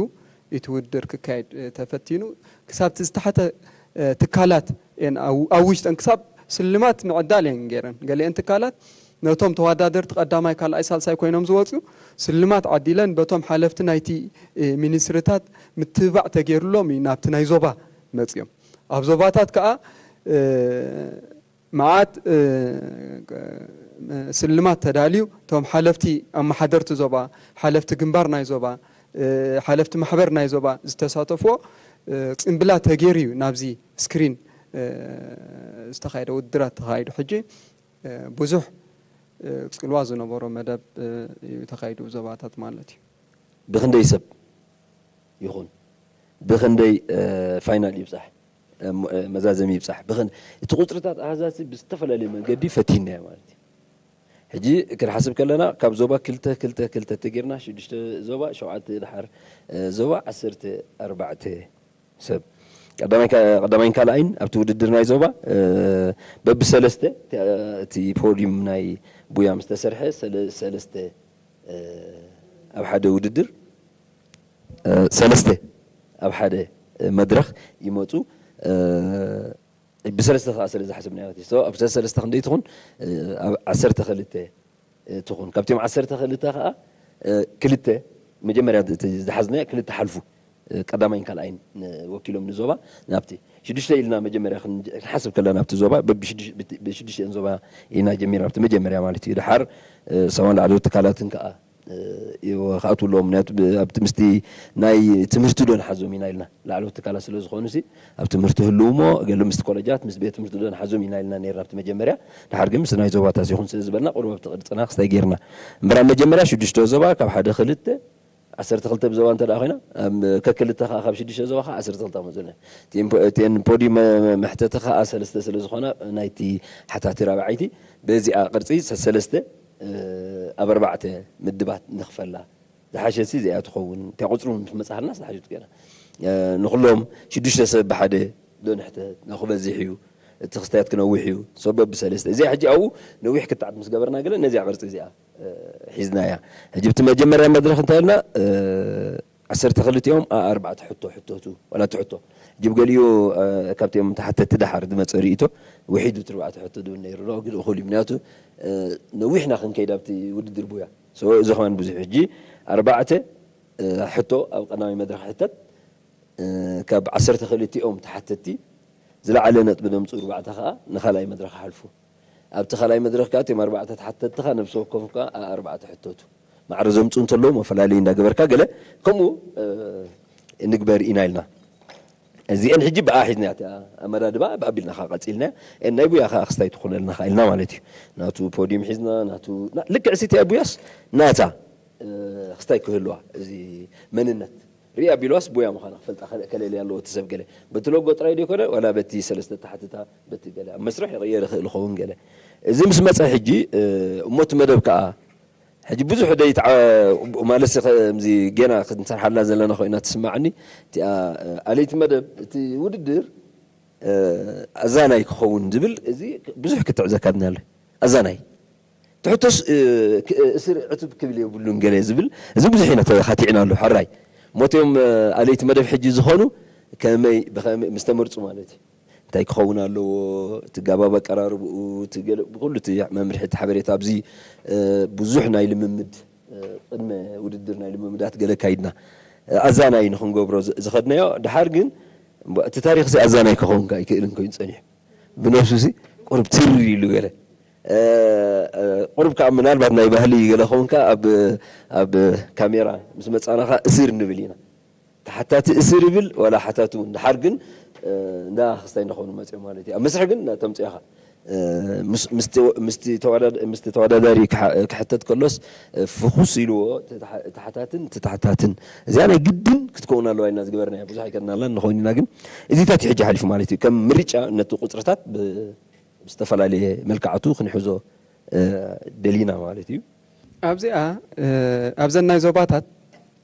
እቲ ውድድር ክካየድ፣ እ፣ ተፈቲኑ። ክሳብ እቲ ዝተሓተ፣ እ፣ ትካላት እየን ኣው-፣ ኣውጅተን ክሳብ ስልማት ምዕዳል እየን ገይረን። ገሊአን ትካላት ነቶም ተወዳደርቲ ቀዳማይ፣ ካልኣይ፣ ሳልሳይ ኮይኖም ዝወፁ ስልማት ዓዲለን በቶም ሓለፍቲ ናይቲ፣ እ፣ ሚኒስትሪታት ምትብባዕ ተገይሩሎም እዩ ናብቲ ናይ ዞባ መፅዮም። ኣብ ዞባታት ከዓ፣ እ፣ መዓት፣ እ፣ ስልማት ተዳልዩ፣ እቶም ሓለፍቲ ኣመሓደርቲ ዞባ፣ ሓለፍቲ ግንባር ናይ ዞባ፣ እ፣ ሓለፍቲ ማሕበር ናይ ዞባ ዝተሳተፍዎ፣ እ፣ ጽምብላ ተገይሩ እዩ ናብዚ ስክሪን፣ እ፣ ዝተኻየደ ውድድራት ተኻይዱ። ሕጂ፣ እ፣ ብዙሕ፣ እ፣ ጽልዋ ዝነበሮ መደብ፣ እ፣ እዩ ተኻይዱ ዞባታት ማለት እዩ። ብኽንደይ ሰብ ይኹን፣ ብኽንደይ፣ እ፣ ፋይናል ይብጻሕ፣ እ፣ ሞ-፣ እ፣ መዛዘሚ ይብጻሕ፣ ብኽን-፣ እቲ ቁጽርታት ኣሃዛት ብዝተፈላለየ መንገዲ ፈቲንናዮ ማለት እዩ። ሕጂ ክንሓስብ ከለና ካብ ዞባ ክልተ፣ ክልተ፣ ክልተ ተጌርና ሽዱሽተ ዞባ፣ ሸውዓተ ድሓር፣ እ፣ ዞባ ዓሰርተ ኣርባዕተ ሰብ ቀዳማይ ካ-፣ ቀዳማይን ካልኣይን ኣብቲ ውድድር ናይ ዞባ፣ እ፣ በብሰለስተ እቲ፣ እቲ ፖዲዩም ናይ ቡያ ምስ ተሰርሐ ሰለ-፣ ሰለስተ፣ እ፣ ኣብ ሓደ ውድድር፣ እ፣ ሰለስተ ኣብ ሓደ መድረኽ ይመፁ። እ፣ ብሰለስተ ከዓ ስለ ዝሓሰብናዮ ማለት እዩ። So፣ ኣብ ሰለስተ ክንደይ ትኹን? እ፣ ኣብ ዓሰርተ ክልተ ትኹን። ካብቲኦም ዓሰርተ ክልተ ከዓ፣ እ፣ ክልተ መጀመርያ እቲ ዝሓዝናዮ ክልተ ሓልፉ፣ እ፣ ቀዳማይን ካልኣይን ን-፣ ወኪሎም ንዞባ ናብቲ ሽዱሽተ ኢልና መጀመርያ ክን-፣ ክንሓስብ ከለና ኣብቲ ዞባ በቢ ሽዱሽ-፣ ብቲ-፣ ብሽዱሽተን ዞባ ኢና ጀሚርና ኣብቲ መጀመርያ ማለት እዩ። ድሓር፣ እ፣ ሰባን ላዕለዎት ትካላትን ከዓ፣ እ፣ ይወ-፣ ክኣትዉ ኣለዎም። ምክንያቱ ብ-፣ ኣብቲ ምስቲ ናይ ትምህርቲ ዶ ንሓዞም ኢና ኢልና ላዕለዎት ትካላት ስለ ዝኾኑ ሲ ኣብ ትምህርቲ ህልው እሞ ገለ ምስቲ ኮለጃት ምስ ቤት ትምህርቲ ዶ ንሓዞም ኢና ኢልና ነይርና ኣብቲ መጀመርያ። ድሓር ግን ምስ ናይ ዞባታት ይኹን ስለ ዝበልና ቁሩብ ኣብቲ ቅርጽና ክስታይ ገይርና። እምበር ኣብ መጀመርያ ሽዱሽተ ዞባ ካብ ሓደ ክልተ፣ ዓሰርተ ክልተ ብዞባ እንተ ደኣ ኮይና፣ ኣብ ከክልተ ከኣ ካብ ሽዱሽተ ዞባ ከኣ ዓሰርተ ክልተ ክመጹ ኣለና። እቲኤን ፖ-፣ እቲኤን ፖዲም መ-፣ መ-፣ መሕተቲ ከኣ ሰለስተ ስለ ዝኾና ናይቲ ሓታቲ ራብዓይቲ በዚኣ ቅርጺ ሰ-፣ ሰለስተ፣ እ፣ ኣብ ኣርባዕተ ምድባት ንኽፈላ። ዝሓሸት ሲ እዚኣ ትኸውን። እታ ቁጽሪ እውን ምስ መጻሃልና ዝሓሸት ኮይና። እ፣ ንኹሎም ሽዱሽተ ሰብ ብሓደ ዶ ንሕተት፣ ን-፣ ክበዝሕ እዩ፣ እቲ ክስታያት ክነውሕ እዩ፣ ሰበብ ብሰለስተ። እዚኣ ሕጂ ኣብኡ ነዊሕ ክትዓት ምስ ገበርና ገለ ነዚኣ ቅርጺ እዚኣ፣ እ፣ ሒዝናያ። ሕጂ ብቲ መጀመርያ መድረኽ እንታይ ኢልና፣ እ፣ ዓሰርተ ክልቲኦም ኣ-፣ ኣርባዕተ ሕቶ ሕተቱ፣ ዋላ እቲ ሕቶ። ሕጂ ብገሊኡ፣ እ፣ ካብቲኦም ተሓተቲ ደሓር ዝመጸ ርእይቶ፣ ውሒዱ እቲ ኣርባዕተ ሕቶ ድብል ነይሩ፣ ዶ ግን እኹል እዩ። ምክንያቱ፣ እ፣ ነዊሕና ክንከይድ ኣብቲ ውድድር ቡያ። So፣ እዚ ከማን ብዙሕ። ሕጂ ኣርባዕተ፣ እ፣ ሕቶ ኣብ ቀዳማይ መድረኽ ሕተት፣ እ፣ ካብ ዓሰርተ ክልቲኦም ተሓተቲ ዝለዓለ ነጥቢ ዘምጽኡ ኣርባዕተ ከኣ ንኻልኣይ መድረኽ ይሓልፉ። ኣብቲ ካልኣይ መድረኽ ከኣ እቶም ኣርባዕተ ተሓተቲ ከኣ ነብሲ ወከፎም ከኣ ኣ-፣ ኣርባዕተ ሕተቱ። ማዕረ ዘምጽኡ እንተለዉ መፈላለዪ እንዳገበርካ ገለ ከምኡ፣ እ፣ ንግበር ኢና ኢልና። እዚአን ሕጂ ብኣ ሒዝና እቲኣ ኣመዳድባ ብኣቢልና ካ ቀፂልና፣ እ፣ ናይ ቡያ ከዓ ክስታይ ትኾነልና ካ ኢልና ማለት እዩ። ናቱ ፖዲየም ሒዝና ናቱ ና- ልክዕ ሲ እቲኣ ቡያስ ናታ፣ እ፣ ክስታይ ክህልዋ፣ እዚ መንነት ርኢ ኣቢልዋስ ቡያ ምዃና ክፈልጣ ከለ- ከለለ ኣለዎ እቲ ሰብ ገለ በቲ ሎጎ ጥራይ ዶ ይኮነ ዋላ በቲ ሰለስተ ተሓትታ በቲ ገለ ኣብ መስርሕ ይቕየር ይኽእል ይኸውን ገለ። እዚ ምስ መፀ ሕጂ፣ እ፣ እሞ እቲ መደብ ከዓ ሕጂ ብዙሕ ደይትዓ- ማለት ሲ ከምዚ ጌና ክንሰርሓላ ዘለና ኮይና ትስማዕኒ። እቲኣ፣ እ፣ ኣለይቲ መደብ እቲ ውድድር፣ እ፣ ኣዛናይ ክኸውን ዝብል እዚ ብዙሕ ክትዕዘካብኒ ኣሎ። ኣዛናይ ትሕቶስ፣ እ፣ ክ- እስር ዕቱብ ክብል የብሉን ገለ ዝብል እዚ ብዙሕ ኢና ተኻቲዕና ኣሎ። ሕራይ ሞትዮም፣ እ፣ ኣለይቲ መደብ ሕጂ ዝኾኑ ከመይ ብኸመይ ምስ ተመርፁ ማለት እዩ። እንታይ ክኸውን ኣለዎ፣ እቲ ጋባብ ኣቀራርብኡ፣ እቲ ገለ ብኩሉ እቲ መምርሒ እቲ ሓበሬታ ኣብዚ፣ እ፣ ብዙሕ ናይ ልምምድ፣ እ፣ ቅድመ ውድድር ናይ ልምምዳት ገለ ኣካይድና፣ እ፣ ኣዛናይ ንኽንገብሮ ዝ- ዝኸድናዮ። ድሓር ግን እምባ እቲ ታሪኽሲ ኣዛናይ ክኸውን ከኣ ኣይክእልን ኮይኑ ጸኒሑ። ብነብሱሲ ቁሩብ ትር ኢሉ ገለ። እ፣ እ፣ ቁሩብ ከኣ ምናልባት ናይ ባህሊ ገለ ክኸውን ከኣ ኣብ፣ ኣብ ካሜራ ምስ መጻና ከኣ እስር ንብል ኢና። ተሓታቲ እስር ይብል ዋላ ሓታቲ እውን። ድሓር ግን፣ እ፣ እንዳ ክስታይ እንዳኾኑ መጺኦም ማለት እዩ። ኣብ መስርሕ ግን እንዳተምጽኦ ኢኻ። እ፣ ምስ- ምስቲ- ምስቲ ተወዳዳ- ምስቲ ተወዳዳሪ ክሓ- ክሕተት ከሎስ፣ እ፣ ፍኹስ ኢልዎ እቲ ተሓ- እቲ ሓታትን እቲ ተሓታትን። እዚኣ ናይ ግድን ክትከውን ኣለዋ ኢልና ዝገበርናያ። ብዙሕ ኣይከድናላን ንኸውን ኢና ግን እዚታት እዩ ሕጂ ሓሊፉ ማለት እዩ። ከም ምርጫ ነቲ ቁጽርታት ብ- ብዝተፈላለየ መልክዓቱ ክንሕዞ፣ እ፣ ደሊና ማለት እዩ። ኣብዚኣ፣ እ፣ ኣብዘን ናይ ዞባታት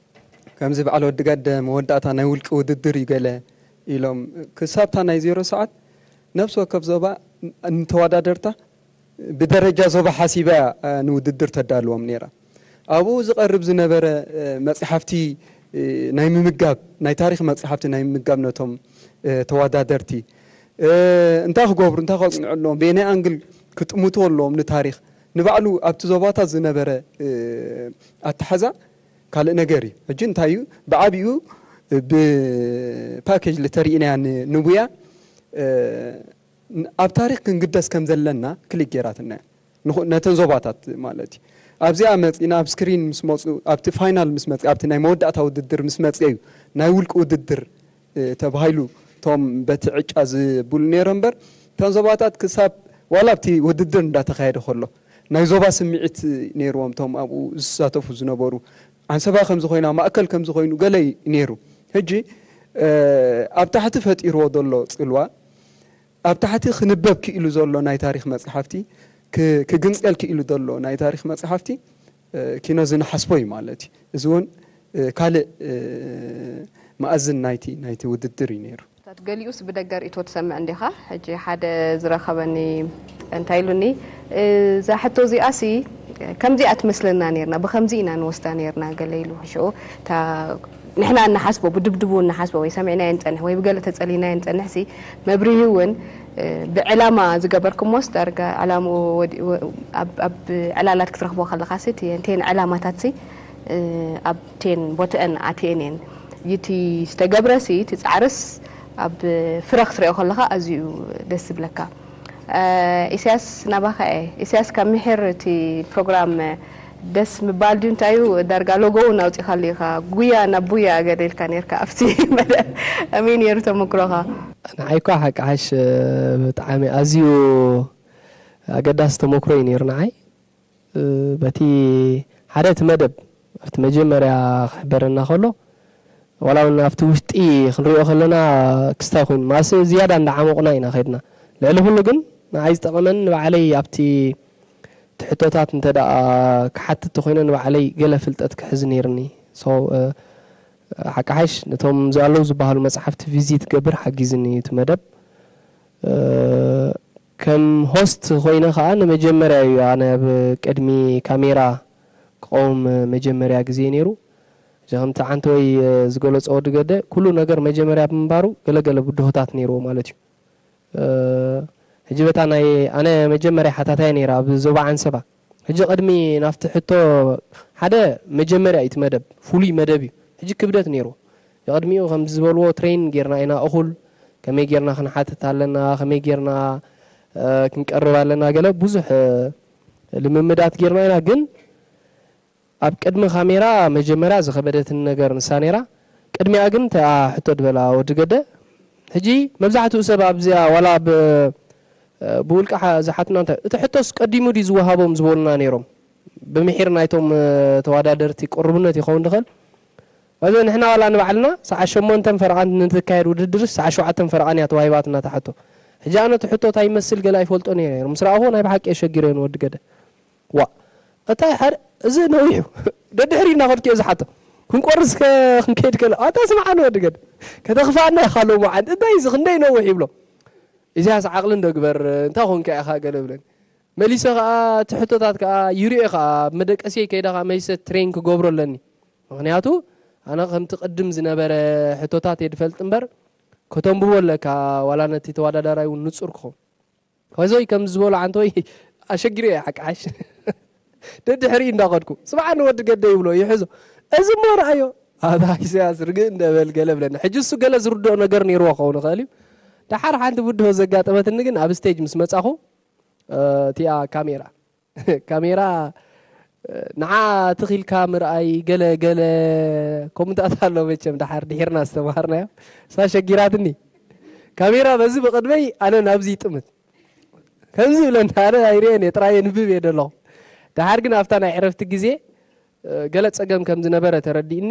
ከምዚ በዓል ወዲ ገደ መወዳእታ ናይ ውልቂ ውድድር እዩ ገለ ኢሎም ክሳብታ ናይ ዜሮ ሰዓት ነፍሲ ወከፍ ዞባ ንተወዳደርታ ብደረጃ ዞባ ሓሲባ እያ፣ እ፣ ንውድድር ተዳልዎም ነይራ። ኣብኡ ዝቐርብ ዝነበረ፣ እ፣ መጽሓፍቲ፣ እ፣ ናይ ምምጋብ፣ ናይ ታሪኽ መጽሓፍቲ ናይ ምምጋብ ነቶም፣ እ፣ ተወዳደርቲ፣ እ፣ እንታይ ክገብሩ፣ እንታይ ከጽንዑ ኣለዎም፣ በየናይ ኣንግል ክጥምቱ ኣለዎም ንታሪኽ፣ ንባዕሉ ኣብቲ ዞባታት ዝነበረ፣ እ፣ ኣተሓዛ ካልእ ነገር እዩ። ሕጂ እንታይ እዩ፣ ብዓቢኡ ብፓኬጅ ልተርኢናያ ን- ንቡያ፣ እ፣ ን- ኣብ ታሪኽ ክንግደስ ከም ዘለና ክሊክ ጌራትና እያ። ንኹ- ነተን ዞባታት ማለት እዩ። ኣብዚኣ መጺና ኣብ ስክሪን ምስ መጹ፣ ኣብቲ ፋይናል ምስ መጺ፣ ኣብቲ ናይ መወዳእታ ውድድር ምስ መጺ እዩ ናይ ውልቂ ውድድር፣ እ፣ ተባሂሉ እቶም በቲ ዕጫ ዝብሉ ነይሮም እምበር፣ እተን ዞባታት ክሳብ ዋላ ኣብቲ ውድድር እንዳተኻየደ ከሎ ናይ ዞባ ስምዒት ነይርዎም እቶም ኣብኡ ዝሳተፉ ዝነበሩ። ዓንሰባ ከምዚ ኮይና፣ ማእከል ከምዚ ኮይኑ ገለ ነይሩ። ሕጂ፣ እ፣ ኣብ ታሕቲ ፈጢርዎ ዘሎ ጽልዋ፣ ኣብ ታሕቲ ክንበብ ክኢሉ ዘሎ ናይ ታሪኽ መጽሓፍቲ፣ ክ- ክግንጸል ክኢሉ ዘሎ ናይ ታሪኽ መጽሓፍቲ፣ እ፣ ኪኖ ዝንሓስቦ እዩ ማለት እዩ። እዚ እውን፣ እ፣ ካልእ፣ እ፣ መኣዝን ናይቲ ናይቲ ውድድር እዩ ነይሩ። ገሊኡስ ብደገ ርእይቶ ትሰምዕ እንዲኻ። ሕጂ ሓደ ዝረኸበኒ እንታይ ኢሉኒ፣ እዛ ሕቶ እዚኣሲ ከምዚኣ ትመስለና ነይርና፣ ብኸምዚ ኢና ንወስዳ ነይርና ገለ ኢሉ። ሽዑ እታ ንሕና እንሓስቦ፣ ብድብድቡ እንሓስቦ ወይ ሰሚዕናዮ ንጸንሕ ወይ ብገለ ተጸሊናዮ ንጸንሕሲ፣ መብርሂ እውን፣ እ፣ ብዕላማ ዝገበርኩሞስ ዳርጋ ዕላምኡ ወዲ- ወ- ኣብ ኣብ ዕላላት ክትረኽቦ ከለኻሲ እቲ እንቴን ዕላማታትሲ፣ እ፣ ኣብቴን ቦትአን ኣትየን እየን። እቲ ዝተገብረሲ እቲ ጻዕርስ ኣብ ፍረ ክትሪኦ ከለኻ ኣዝዩ ደስ ዝብለካ። እ፣ ኢሳያስ ናባኻ እየ። ኢሳያስ ካብ ምሒር እቲ ፕሮግራም ደስ ምባል ድዩ እንታይ እዩ? ዳርጋ ሎጎ እውን ኣውጺኻሉ ኢኻ። ጉያ ናብ ቡያ ገለ ኢልካ ነይርካ ኣብቲ መደብ። ከመይ ነይሩ ተመክሮኻ? ንዓይ እኳ ሓቂ ሓሽ ብጣዕሚ ኣዝዩ ኣገዳሲ ተመክሮ እዩ ነይሩ ንዓይ። እ፣ በቲ ሓደ እቲ መደብ ኣብቲ መጀመርያ ክሕበረና ከሎ ዋላ እውን ኣብቲ ውሽጢ ክንሪኦ ከለና ክስታይ ኮይኑ ማስ ዝያዳ እንዳዓመቑና ኢና ከድና። ልዕሊ ኩሉ ግን ንዓይ ዝጠቐመኒ ንባዕለይ ኣብቲ እቲ ሕቶታት እንተ ደኣ ክሓትት ተኾይነ ንባዕለይ ገለ ፍልጠት ክሕዝ ነይርኒ። So፣ እ፣ ሓቂ ሓይሽ ነቶም ኣለዉ ዝበሃሉ መጽሓፍቲ ቪዚት ክገብር ሓጊዝኒ እዩ እቲ መደብ። እ፣ ከም ሆስት ኮይነ ከኣ ንመጀመርያ እዩ ኣነ ኣብ ቅድሚ ካሜራ ክቐውም መጀመርያ ግዜ ነይሩ። እዚ ከምቲ ዓንተወይ ዝገለጾ ወዲ ገደ ኩሉ ነገር መጀመርያ ብምንባሩ ገለገለ ብድሆታት ነይርዎ ማለት እዩ። እ፣ ሕጂ በታ ናይ ኣነ መጀመርያ ሓታታይ ነይራ ኣብ ዞባ ዓንሰባ። ሕጂ ቅድሚ ናብቲ ሕቶ ሓደ መጀመርያ እዩ እቲ መደብ፣ ፍሉይ መደብ እዩ። ሕጂ ክብደት ነይርዎ። የቕድሚኡ ከምዚ ዝበልዎ ትሬን ጌርና ኢና እኹል፣ ከመይ ጌርና ክንሓትት ኣለና፣ ከመይ ጌርና፣ እ፣ ክንቀርብ ኣለና፣ ገለ ብዙሕ፣ እ፣ ልምምዳት ጌርና ኢና። ግን ኣብ ቅድሚ ካሜራ መጀመርያ ዝኸበደትኒ ነገር ንሳ ነይራ። ቅድሚኣ ግን እታ ሕቶ ድበላ ወዲ ገደ፣ ሕጂ መብዛሕትኡ ሰብ ኣብዚኣ ዋላ ብ ብውልቂ ዝሓትና እንታይ እቲ ሕቶስ ቀዲሙ ድዩ ዝወሃቦም ዝበሉና ነይሮም። ብምሒር ናይቶም ተወዳደርቲ ቅሩብነት ይኸውን ድኸል። እዚ ንሕና ዋላ ንባዕልና ሰዓ ሸሞንተን ፈረቓን ንትካየድ ውድድር ሰዓ ሸውዓተን ፈረቓን እያ ተዋሂባትና እታ ሕቶ። ሕጂ ኣነ እቲ ሕቶ እንታይ ይመስል ገለ ኣይፈልጦን እየ ነይሩ። ምስ ረኣኹ ናይ ብሓቂ የሸጊረ ንወዲ ገደ። ዋ፣ እንታይ ሓደ፣ እዚ ነዊሑ። ደድሕሪ እናኸድኩ እየ ዝሓቶ። ክንቆርስ ከ-፣ ክንከይድ ከለ፣ ኣታ ስምዓኒ ወዲ ገደ። ከተኽፍኣና ኢኻ ሎምዓንቲ። እንታይ እዚ ክንደይ ነዊሕ ይብሎ። ኢሳያስ ዓቕሊ እንዶ ግበር፣ እንታይ ኾንካ ኢኻ ገለ ብለኒ። መሊሰ ኸኣ እቲ ሕቶታት ከኣ ይርእዮ ኸኣ፣ ኣብ መደቀስየይ ከይደ ኸኣ መሊሰ ትሬን ክገብሮ ኣለኒ። ምኽንያቱ ኣነ ከምቲ ቅድም ዝነበረ ሕቶታት እየ ድፈልጥ እምበር፣ ከተንብቦ ኣለካ፣ ዋላ ነቲ ተወዳዳራይ እውን ንጹር ክኸውን። ከዞይ ከም ዝበሎ ዓንተወይ ኣሸጊሩ እየ ሓቂ ሓሽ። ደድሕሪኡ እንዳኸድኩ፣ "ስምዓኒ ወዲ ገደ" ይብሎ፣ ይሕዞ። "እዚ እሞ ረኣዮ፣ ኣታ ኢሳያስ ርግእ እንደ በል" ገለ ብለኒ። ሕጂ እሱ ገለ ዝርድኦ ነገር ነይርዎ ክኸውን ይኽእል እዩ። ደሓር ሓንቲ ብድሆ ዘጋጠመትኒ ግን ኣብ ስቴጅ ምስ መጻኹ፣ እ፣ እቲኣ ካሜራ፣ ካሜራ፣ እ፣ ንዓ ትኺልካ ምርኣይ ገለ ገለ ከምኡታት ኣሎ መቸም ደሓር ድሒርና ዝተምሃርናዮ። እሳ ሸጊራትኒ። ካሜራ በዚ ብቕድመይ ኣነ ናብዚ ይጥምት። ከምዚ ይብለኒ፣ ኣነ ኣይርእየን እየ፣ ጥራይ የንብብ እየ ዘለኹ። ደሓር ግን ኣብታ ናይ ዕረፍቲ ግዜ፣ እ፣ ገለ ጸገም ከም ዝነበረ ተረዲእኒ፣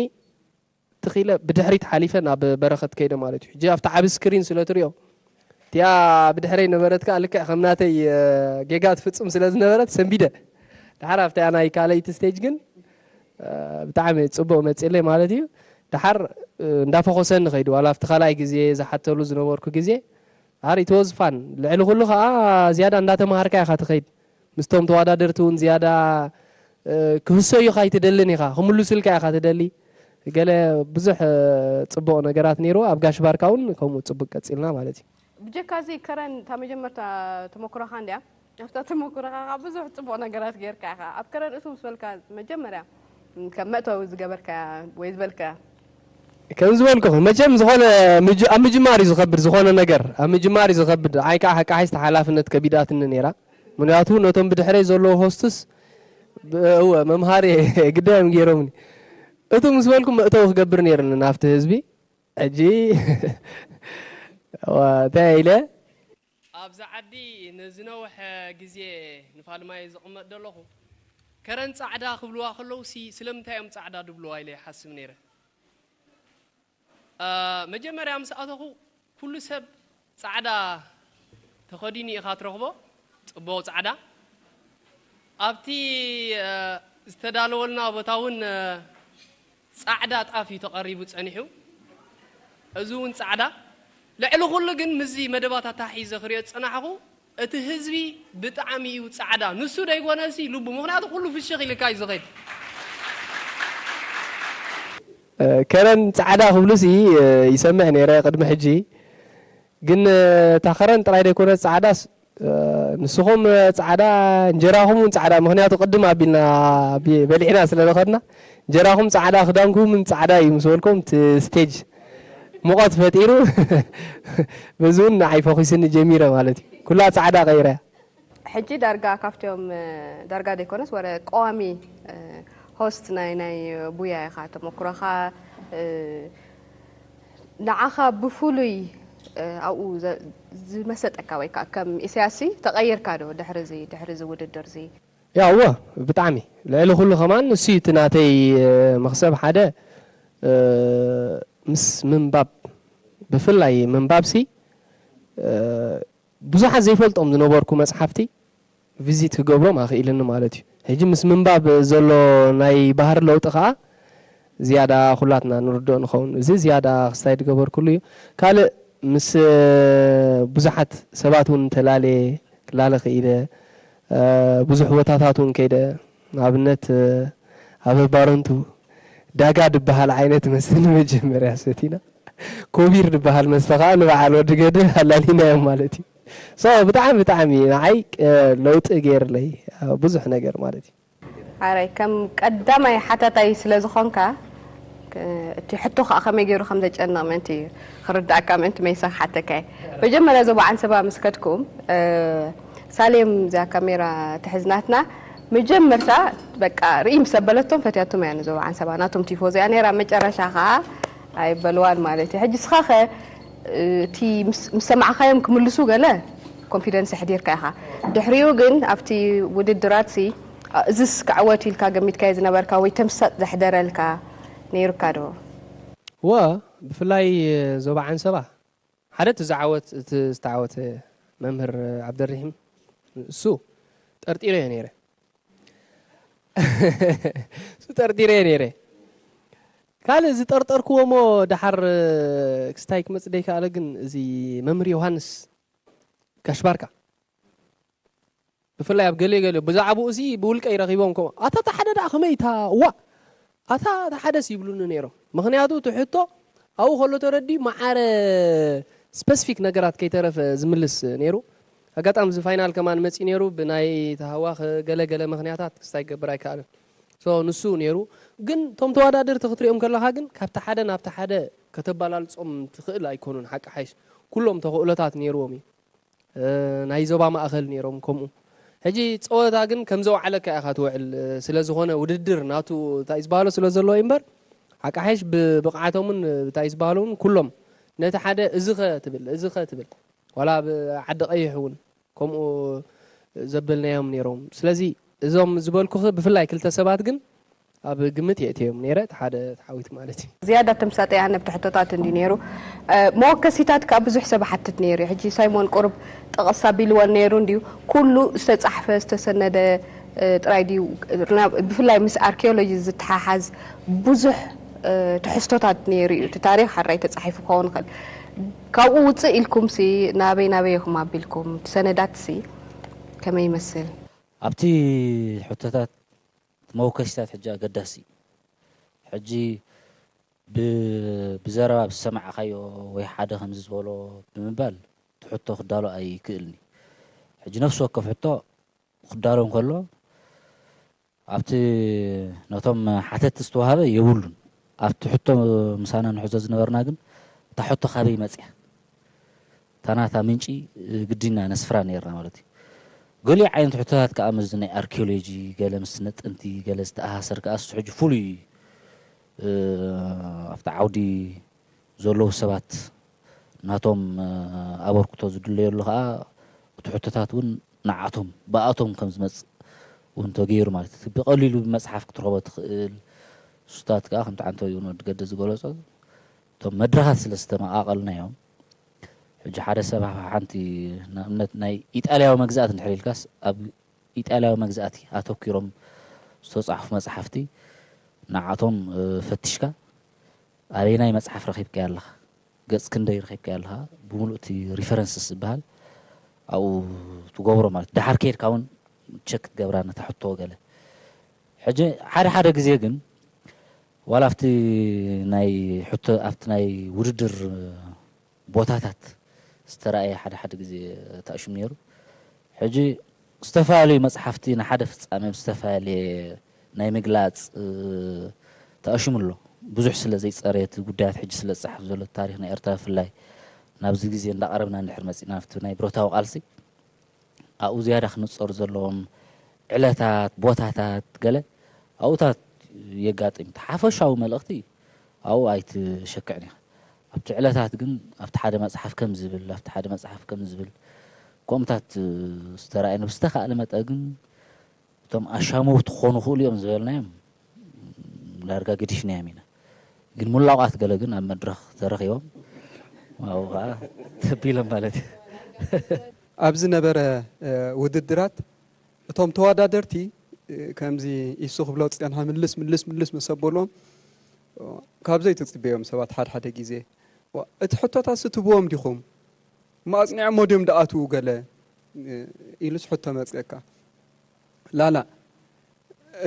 ትኽ ኢለ ብድሕሪት ሓሊፈ ናብ በረኸት ከይደ ማለት እዩ። ሕጂ ኣብቲ ዓቢ ስክሪን ስለ ትሪኦ፣ እቲኣ ብድሕረይ ነበረት ከኣ ልክዕ ከም ናተይ፣ እ፣ ጌጋ ትፍጽም ስለ ዝነበረት ሰንቢደ። ደሓር ኣብታ ናይ ካልኣይቲ ስቴጅ ግን፣ እ፣ ብጣዕሚ ጽቡቕ መጺለይ ማለት እዩ። ደሓር፣ እ፣ እንዳፈኾሰኒ ከይዱ፣ ዋላ ኣብቲ ካልኣይ ግዜ ዝሓተሉ ዝነበርኩ ግዜ፣ ኣር ኢት ዋዝ ፋን። ልዕሊ ኩሉ ኸኣ ዝያዳ እንዳተማሃርካ ኢኻ ትኸይድ። ምስቶም ተወዳደርቲ እውን ዝያዳ፣ እ፣ ክህሰዩኻ ኣይትደልን ኢኻ፣ ክምልሱልካ ኢኻ ትደሊ። ገለ ብዙሕ፣ እ፣ ጽቡቕ ነገራት ነይሩ። ኣብ ጋሽ ባርካ እውን ከምኡ ጽቡቕ ቀጺልና ማለት እዩ። ብጀካ እዚ ከረን እታ መጀመርታ ተመኩሮኻ እንድያ። ኣብታ ተመኩሮኻ ኸኣ ብዙሕ ጽቡቕ ነገራት ጌርካ ኢኻ። ኣብ ከረን እቱ ምስ በልካ መጀመርያ ከም መእተዊ ዝገበርካያ ወይ ዝበልካያ? ከም ዝበልኩኹ፣ መቸም ዝኾነ ምጅ-፣ ኣብ ምጅማር እዩ ዝኸብድ፣ ዝኾነ ነገር ኣብ ምጅማር እዩ ዝኸብድ። ኣይ ከኣ ሓቂ ሓይስ ሓላፍነት ከቢዳትኒ ነይራ። ምኽንያቱ ነቶም ብድሕረይ ዘለዉ ሆስትስ ብ-፣ እወ፣ መምሃሪ ግዳዮም ገይሮምኒ። እቱ ምስ በልኩ መእተዊ ክገብር ነይርኒ ናብቲ ህዝቢ። ሕጂ እዋ፣ እንታይ ኢለ? ኣብዚ ዓዲ ንዝነውሐ ግዜ ንፋልማይ ዝቕመጥ ዘለኹ፣ ከረን ጻዕዳ ክብልዋ ከለውሲ ስለምንታይ እዮም ጻዕዳ ድብልዋ ኢለ ይሓስብ ነይረ። እ፣ መጀመርያ ምስ ኣተኹ ኩሉ ሰብ ጻዕዳ ተኸዲኑ ኢኻ ትረኽቦ፣ ጽቡቕ ጻዕዳ። ኣብቲ፣ እ፣ ዝተዳለወልና ቦታ እውን፣ እ፣ ጻዕዳ ጣፍ እዩ ተቐሪቡ ጸኒሑ። እዚ እውን ጻዕዳ። ልዕሊ ኩሉ ግን ምስዚ መደባት ኣተሓሒዘ ክሪኦ ዝጸናሕኹ፣ እቲ ህዝቢ ብጣዕሚ እዩ ጻዕዳ። ንሱ ደይኮነሲ ልቡ፣ ምኽንያቱ ኩሉ ፍሽኽ ኢልካ እዩ ዝኸይድ። እ፣ ከረን ጻዕዳ ክብሉሲ፣ እ፣ ይሰምዕ ነይረ ቅድሚ ሕጂ። ግን፣ እ፣ እታ ከረን ጥራይ ደይኮነት ጻዕዳስ፣ እ፣ ንስኹም፣ እ፣ ጻዕዳ፣ እንጀራኹም እውን ጻዕዳ፣ ምኽንያቱ ቅድም ኣቢልና ቢ-፣ በሊዕና ስለ ዝኸድና፣ እንጀራኹም ጻዕዳ፣ ክዳንኩም እውን ጻዕዳ እዩ ምስ በልኩም፣ እቲ ስቴጅ ሙቐት ፈጢሩ፣ በዚ እውን ንዓይ ፈኺስኒ ጀሚረ ማለት እዩ። ኩላ ጻዕዳ ቀይረያ። ሕጂ ዳርጋ ካብቶም፣ እ፣ ዳርጋ ደይኮነስ ወረ ቀዋሚ፣ እ፣ ሆስት ናይ፣ ናይ ቡያ ኢኻ። ተመኩሮኻ፣ እ፣ ንዓኻ ብፍሉይ፣ እ፣ ኣብኡ ዘ-፣ ዝመሰጠካ ወይ ከኣ ከም ኢሳያስሲ ተቐይርካ ዶ ድሕሪ እዚ፣ ድሕሪ እዚ ውድድር እዚ? ያ፣ እወ፣ ብጣዕሚ። ልዕሊ ኩሉ ከማን ንሱ እዩ እቲ ናተይ፣ እ፣ መኽሰብ ሓደ፣ እ፣ ምስ ምንባብ፣ ብፍላይ ምንባብሲ፣ እ፣ ብዙሓት ዘይፈልጦም ዝነበርኩ መጽሓፍቲ ቪዚት ክገብሮም ኣኽኢልኒ ማለት እዩ። ሕጂ ምስ ምንባብ ዘሎ ናይ ባህሪ ለውጢ ከኣ ዝያዳ ኩላትና ንርድኦ ንኸውን። እዚ ዝያዳ ክስታይ ዝገበርኩሉ እዩ። ካልእ ምስ፣ እ፣ ብዙሓት ሰባት እውን ተላልየ፣ ክላለ ክኢለ፣ እ፣ ብዙሕ ቦታታት እውን ከይደ፣ ንኣብነት፣ እ፣ ኣብ ባረንቱ ዳጋ ዝበሃል ዓይነት መስተ ንመጀመርያ ሰቲና። ኮቢር ዝበሃል መስተ ከኣ ንበዓል ወዲ ገደ ኣላሊናዮም ማለት እዩ። ሶ ብጣዕሚ፣ ብጣዕሚ ንዓይ፣ እ፣ ለውጢ ገይርለይ፣ እ፣ ብዙሕ ነገር ማለት እዩ። ሓራይ፣ ከም ቀዳማይ ሓታታይ ስለ ዝኾንካ፣ ክ-፣ እቲ ሕቶ ከኣ ከመይ ገይሩ ከም ዘጨንቕ ምእንቲ ክርድኣካ ምእንቲ መይሳ ክሓተካ እየ። መጀመርያ ዞባ ዓንሰባ ምስ ከድኩም፣ እ፣ ሳሌም እዚኣ ካሜራ ትሕዝ ናትና፣ መጀመርታ በቃ ርኢ ምስ ኣበለቶም ፈትያቶም እያ ንዞባ ዓንሰባ፣ ናቶም ቲፎ እዚኣ ነይራ፣ መጨረሻ ከኣ ኣይበልዋን ማለት እዩ። ሕጂ እስኻ ኸ እቲ ምስ ምስ ሰማዕኻዮም ክምልሱ ገለ ኮንፊደንስ ኣሕዲርካ ኢኻ። ድሕሪኡ ግን ኣብቲ ውድድራት ሲ፣ እ፣ እዝስ ክዕወት ኢልካ ገሚትካዮ ዝነበርካ ወይ ተምሳጥ ዘሕደረልካ ነይሩካ ዶ? እወ፣ ብፍላይ ዞባ ዓንሰባ ሓደ እቲ ዝዓወት፣ እቲ ዝተዓወተ መምህር ዓብደርሒም፣ እሱ ጠርጢረዮ ነይረ። እሱ ጠርጢረዮ ነይረ። ካልእ ዝጠርጠርክዎ እሞ ደሓር ክስታይ ክመጽእ ደይከኣለ ግን እዚ መምህር ዮሃንስ ጋሽ ባርካ ብፍላይ ኣብ ገለ ገለ ብዛዕባኡ እዚ ብውልቀ ይረኺቦም ከምኡ ኣታ እታ ሓደ ደኣ ከመይ እታ እዋ ኣታ እታ ሓደስ ይብሉኒ ነይሮም። ምኽንያቱ እቲ ሕቶ ኣብኡ ከሎ ተረዲኡ መዓረ ስፐሲፊክ ነገራት ከይተረፈ ዝምልስ ነይሩ። ኣጋጣሚ እዚ ፋይናል ከማን መፂኡ ነይሩ። ብናይ ተሃዋኸ ገለ ገለ ምኽንያታት ክስታይ ክገብር ኣይከኣለን። ሶ ንሱ ነይሩ። ግን እቶም ተወዳደርቲ ክትሪኦም ከለኻ ግን ካብቲ ሓደ ናብቲ ሓደ ከተበላልፆም ትኽእል ኣይኮኑን። ሓቂ ሓይሽ ኩሎም ተኽእሎታት ነይርዎም እዩ። እ፣ ናይ ዞባ ማእኸል ነይሮም ከምኡ። ሕጂ ፀወታ ግን ከም ዘውዓለካ ኢኻ ትውዕል። እ፣ ስለ ዝኾነ ውድድር ናቱ እንታይ ዝበሃሎ ስለ ዘለዎ እዩ እምበር ሓቂ ሓይሽ ብብቕዓቶምን እንታይ ዝበሃሎውን ኩሎም ነቲ ሓደ እዚ ኸ ትብል፣ እዚ ኸ ትብል። ዋላ ኣብ ዓዲ ቀይሕ እውን ከምኡ ዘበልናዮም ነይሮም። ስለዚ እዞም ዝበልኩኺ ብፍላይ ክልተ ሰባት ግን ኣብ ግምት የእትዮም ነይረ፣ እቲ ሓደ ተሓዊት ማለት እዩ። ዝያዳ ተምሳጠያ ነብቲ ሕቶታት እንዲ ነይሩ። እ፣ መወከሲታት ከኣ ብዙሕ ሰብ ሓትት ነይሩ እዩ። ሕጂ ሳይሞን ቁሩብ ጠቐስ ኣቢልወን ነይሩ እንድዩ። ኩሉ ዝተጻሕፈ፣ ዝተሰነደ፣ እ፣ ጥራይ ድዩ? ርና-፣ ብፍላይ ምስ ኣርኪኦሎጂ ዝተሓሓዝ ብዙሕ፣ እ፣ ትሕዝቶታት ነይሩ እዩ። እቲ ታሪኽ ሓራይ ተጻሒፉ ክኸውን ይኽእል። ካብኡ ውጽእ ኢልኩምሲ ናበይ ናበይ ኢኹም ኣቢልኩም? እቲ ሰነዳትሲ ከመይ ይመስል? ኣብቲ ሕቶታት እቲ መወከሲታት ሕጂ ኣገዳሲ እዩ። ሕጂ ብ-፣ ብዘረባ ብዝሰማዕካዮ ወይ ሓደ ከምዚ ዝበሎ ብምባል እቲ ሕቶ ክዳሎ ኣይክእልን እዩ። ሕጂ ነፍሲ ወከፍ ሕቶ ክዳሎ እንከሎ ኣብቲ ነቶም ሓተትቲ ዝተዋህበ የብሉን። ኣብቲ ሕቶ ምሳና ንሕዞ ዝነበርና ግን እታ ሕቶ ካበይ መጽያ? እታ ናታ ምንጪ ግዲና ነስፍራ ነይርና ማለት እዩ። ገሊኡ ዓይነት ሕቶታት ከኣ ምስዚ ናይ ኣርኪኦሎጂ፣ ገለ ምስ ስነ ጥንቲ፣ ገለ ዝተኣሳሰር ከኣ እሱ ሕጂ ፍሉይ፣ እ፣ ኣብቲ ዓውዲ ዘለዉ ሰባት ናቶም፣ እ፣ ኣበርክቶ ዝድለየሉ ከኣ እቲ ሕቶታት እውን ንዓቶም፣ ብኣቶም ከም ዝመጽእ እውን ተገይሩ ማለት እዩ። ብቐሊሉ ብመጽሓፍ ክትረኽቦ ትኽእል። እሱታት ከኣ ከምቲ ዓንተው እውን ወዲ ገደ ዝገለጾ፣ እቶም መድረኻት ስለ ዝተመቓቐልናዮም፣ ሕጂ ሓደ ሰብ ሓንቲ ንኣብነት ናይ ኢጣልያዊ መግዛእቲ እንድሕር ኢልካስ፣ ኣብ ኢጣልያዊ መግዛእቲ ኣተኲሮም ዝተጻሕፉ መጽሓፍቲ ንዓቶም፣ እ፣ ፈቲሽካ ኣበየናይ መጽሓፍ ረኺብካዮ ኣለኻ፣ ገጽ ክንደይ ረኺብካዮ ኣለኻ፣ ብምሉእ እቲ ሪፈረንስስ ዝበሃል ኣብኡ ትገብሮ ማለት። ደሓር ከይድካ እውን ቸክ ትገብራ ነታ ሕቶ ገለ። ሕጂ ሓደ ሓደ ግዜ ግን ዋላ ኣብቲ ናይ ሕቶ፣ ኣብቲ ናይ ውድድር ቦታታት ዝተራእየ ሓደ ሓደ ግዜ ተኣሽሙ ነይሩ። ሕጂ ዝተፈላለዩ መጽሓፍቲ ንሓደ ፍጻመ ብዝተፈላለየ ናይ ምግላጽ፣ እ፣ ተኣሽሙ ኣሎ። ብዙሕ ስለ ዘይጸረየ እቲ ጉዳያት ሕጂ ስለ ዝጸሓፍ ዘሎ ታሪኽ ናይ ኤርትራ ብፍላይ ናብዚ ግዜ እንዳቐረብና እንድሕር መጺና ኣብቲ ናይ ብረታዊ ቃልሲ ኣብኡ ዝያዳ ክንጸሩ ዘለዎም ዕለታት፣ ቦታታት ገለ ኣብኡታት የጋጥም። እቲ ሓፈሻዊ መልእኽቲ ኣብኡ ኣይትሸክዕን ኢኻ። ኣብቲ ዕለታት ግን ኣብቲ ሓደ መጽሓፍ ከም ዝብል፣ ኣብቲ ሓደ መጽሓፍ ከም ዝብል ከምኡታት ዝተራእየን ብዝተኻእለ መጠን ግን እቶም ኣሻመውቲ ክኾኑ ይኽእሉ እዮም ዝበልናዮም ዳርጋ ገዲፍናዮም ኢና። ግን ሙላቋት ገለ ግን ኣብ መድረኽ ተረኺቦም ኣብኡ ኸዓ ተቢሎም ማለት እዩ። ኣብ ዝነበረ፣ እ፣ ውድድራት እቶም ተወዳደርቲ፣ እ፣ ከምዚ ኢሱ ክብሎ ዝጸንሐ ምልስ ምልስ ምልስ ምስ ኣበልዎም፣ እ፣ ካብ ዘይትጽበዮም ሰባት ሓደ ሓደ ግዜ፣ "ዋ፣ እቲ ሕቶታትሲ ትብዎም ዲኹም? እሞ ኣጽኒዖሞ ድዮም ደኣትዉ ገለ?" እ፣ ኢሉስ ሕቶ መጽየካ። ላላ፣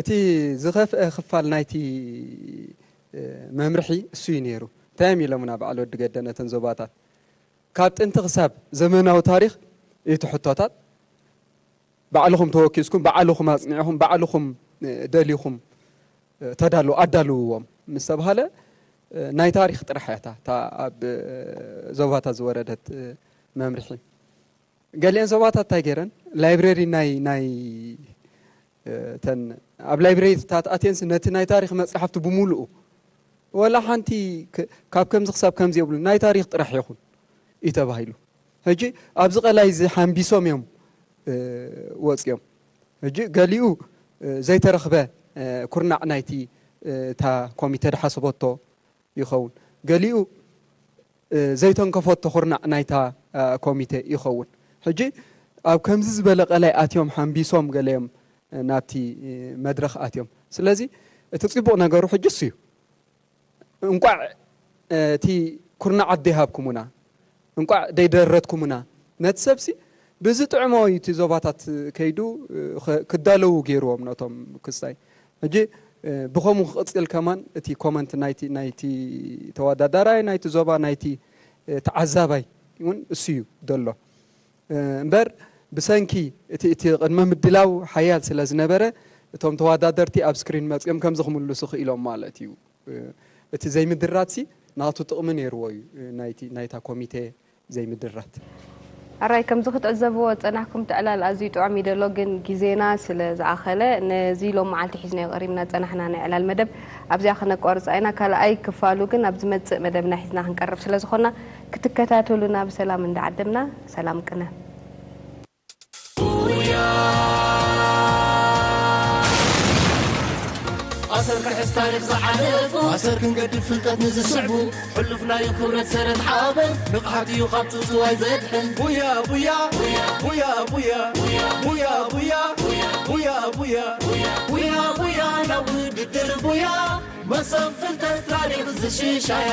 እቲ ዝኸፍአ ክፋል ናይቲ፣ እ፣ መምርሒ እሱ እዩ ነይሩ። እንታይ እዮም ኢሎምና በዓል ወዲ ገደ ነተን ዞባታት? ካብ ጥንቲ ክሳብ ዘመናዊ ታሪኽ እዩ እቲ ሕቶታት። ባዕልኹም ተወኪስኩም፣ ባዕልኹም ኣጽኒዕኹም፣ ባዕልኹም፣ እ፣ ደሊኹም፣ እ፣ ተዳልዉ፣ ኣዳልውዎም ምስ ተባሃለ፣ እ፣ ናይ ታሪኽ ጥራሕ እያ እታ፣ እታ ኣብ፣ እ፣ ዞባታት ዝወረደት፣ እ፣ መምርሒ። ገሊአን ዞባታት እንታይ ገይረን? ላይብረሪ ናይ፣ ናይ፣ እ፣ ተን ኣብ ላይብረሪታት ኣትየንስ ነቲ ናይ ታሪኽ መጻሕፍቲ ብምሉኡ፣ ወላ ሓንቲ ክ-፣ ካብ ከምዚ ክሳብ ከምዚ የብሉ፣ ናይ ታሪኽ ጥራሕ ይኹን። እዩ ተባሂሉ። ሕጂ ኣብዚ ቀላይ እዚ ሓንቢሶም እዮም ወፂኦም። ሕጂ ገሊኡ ዘይተረኽበ ኩርናዕ ናይቲ እታ ኮሚተ ድሓሰበቶ ይኸውን፣ ገሊኡ ዘይተንከፈቶ ኩርናዕ ናይታ ኮሚተ ይኸውን። ሕጂ ኣብ ከምዚ ዝበለ ቀላይ ኣትዮም ሓንቢሶም ገለዮም ናብቲ መድረኽ ኣትዮም። ስለዚ እቲ ፅቡቕ ነገሩ ሕጂ እሱ እዩ። እንቋዕ እቲ ኩርናዓት ደይሃብኩሙና፣ እንቋዕ ደይደረትኩሙና፣ ነቲ ሰብሲ ብዝጥዕሞ እዩ እቲ ዞባታት ከይዱ ክዳለዉ ገይርዎም ነቶም ክስታይ። ሕጂ ብኸምኡ ክቕፅል ከማን እቲ ኮመንት ናይቲ ናይቲ ተወዳዳራይ ናይቲ ዞባ ናይቲ ተዓዛባይ እውን እሱ እዩ ዘሎ እምበር ብሰንኪ እቲ እቲ ቅድመ ምድላው ሓያል ስለ ዝነበረ እቶም ተወዳደርቲ ኣብ ስክሪን መፅኦም ከምዚ ክምልሱ ክኢሎም ማለት እዩ። እቲ ዘይምድራትሲ ናቱ ጥቕሚ ነይርዎ እዩ ናይቲ ናይታ ኮሚቴ ዘይምድራት። ኣራይ ከምዚ ክትዕዘብዎ ዝጸናሕኩም እቲ ዕላል ኣዝዩ ጥዑም እዩ ደሎ ግን ግዜና ስለ ዝኣኸለ ነዚ ሎም መዓልቲ ሒዝናዮ ቀሪብና ዝጸናሕና ናይ ዕላል መደብ ኣብዚኣ ከነቋርጻ ኢና። ካልኣይ ክፋሉ ግን ኣብ ዝመጽእ መደብና ሒዝና ክንቀርብ ስለ ዝኾንና ክትከታተሉና ብሰላም እንዳዓደምና ሰላም ቅነ። ኣሰር ክሕዝ ታሪኽ ዝሓለፉ ኣሰር ክንገድፍ ፍልጠት ንዝስዕቡ ሕሉፍ ናይ ክብረት ሰረት ሓበን ንቕሓት እዩ ካብ ጽውጽዋይ ዘድሕን ቡያ ቡያ ቡያ ቡያ ቡያ ቡያ ቡያ ቡያ ቡያ ቡያ ናብ ውድድር ቡያ መሰብ ፍልጠት ታሪኽ ዝሽሻያ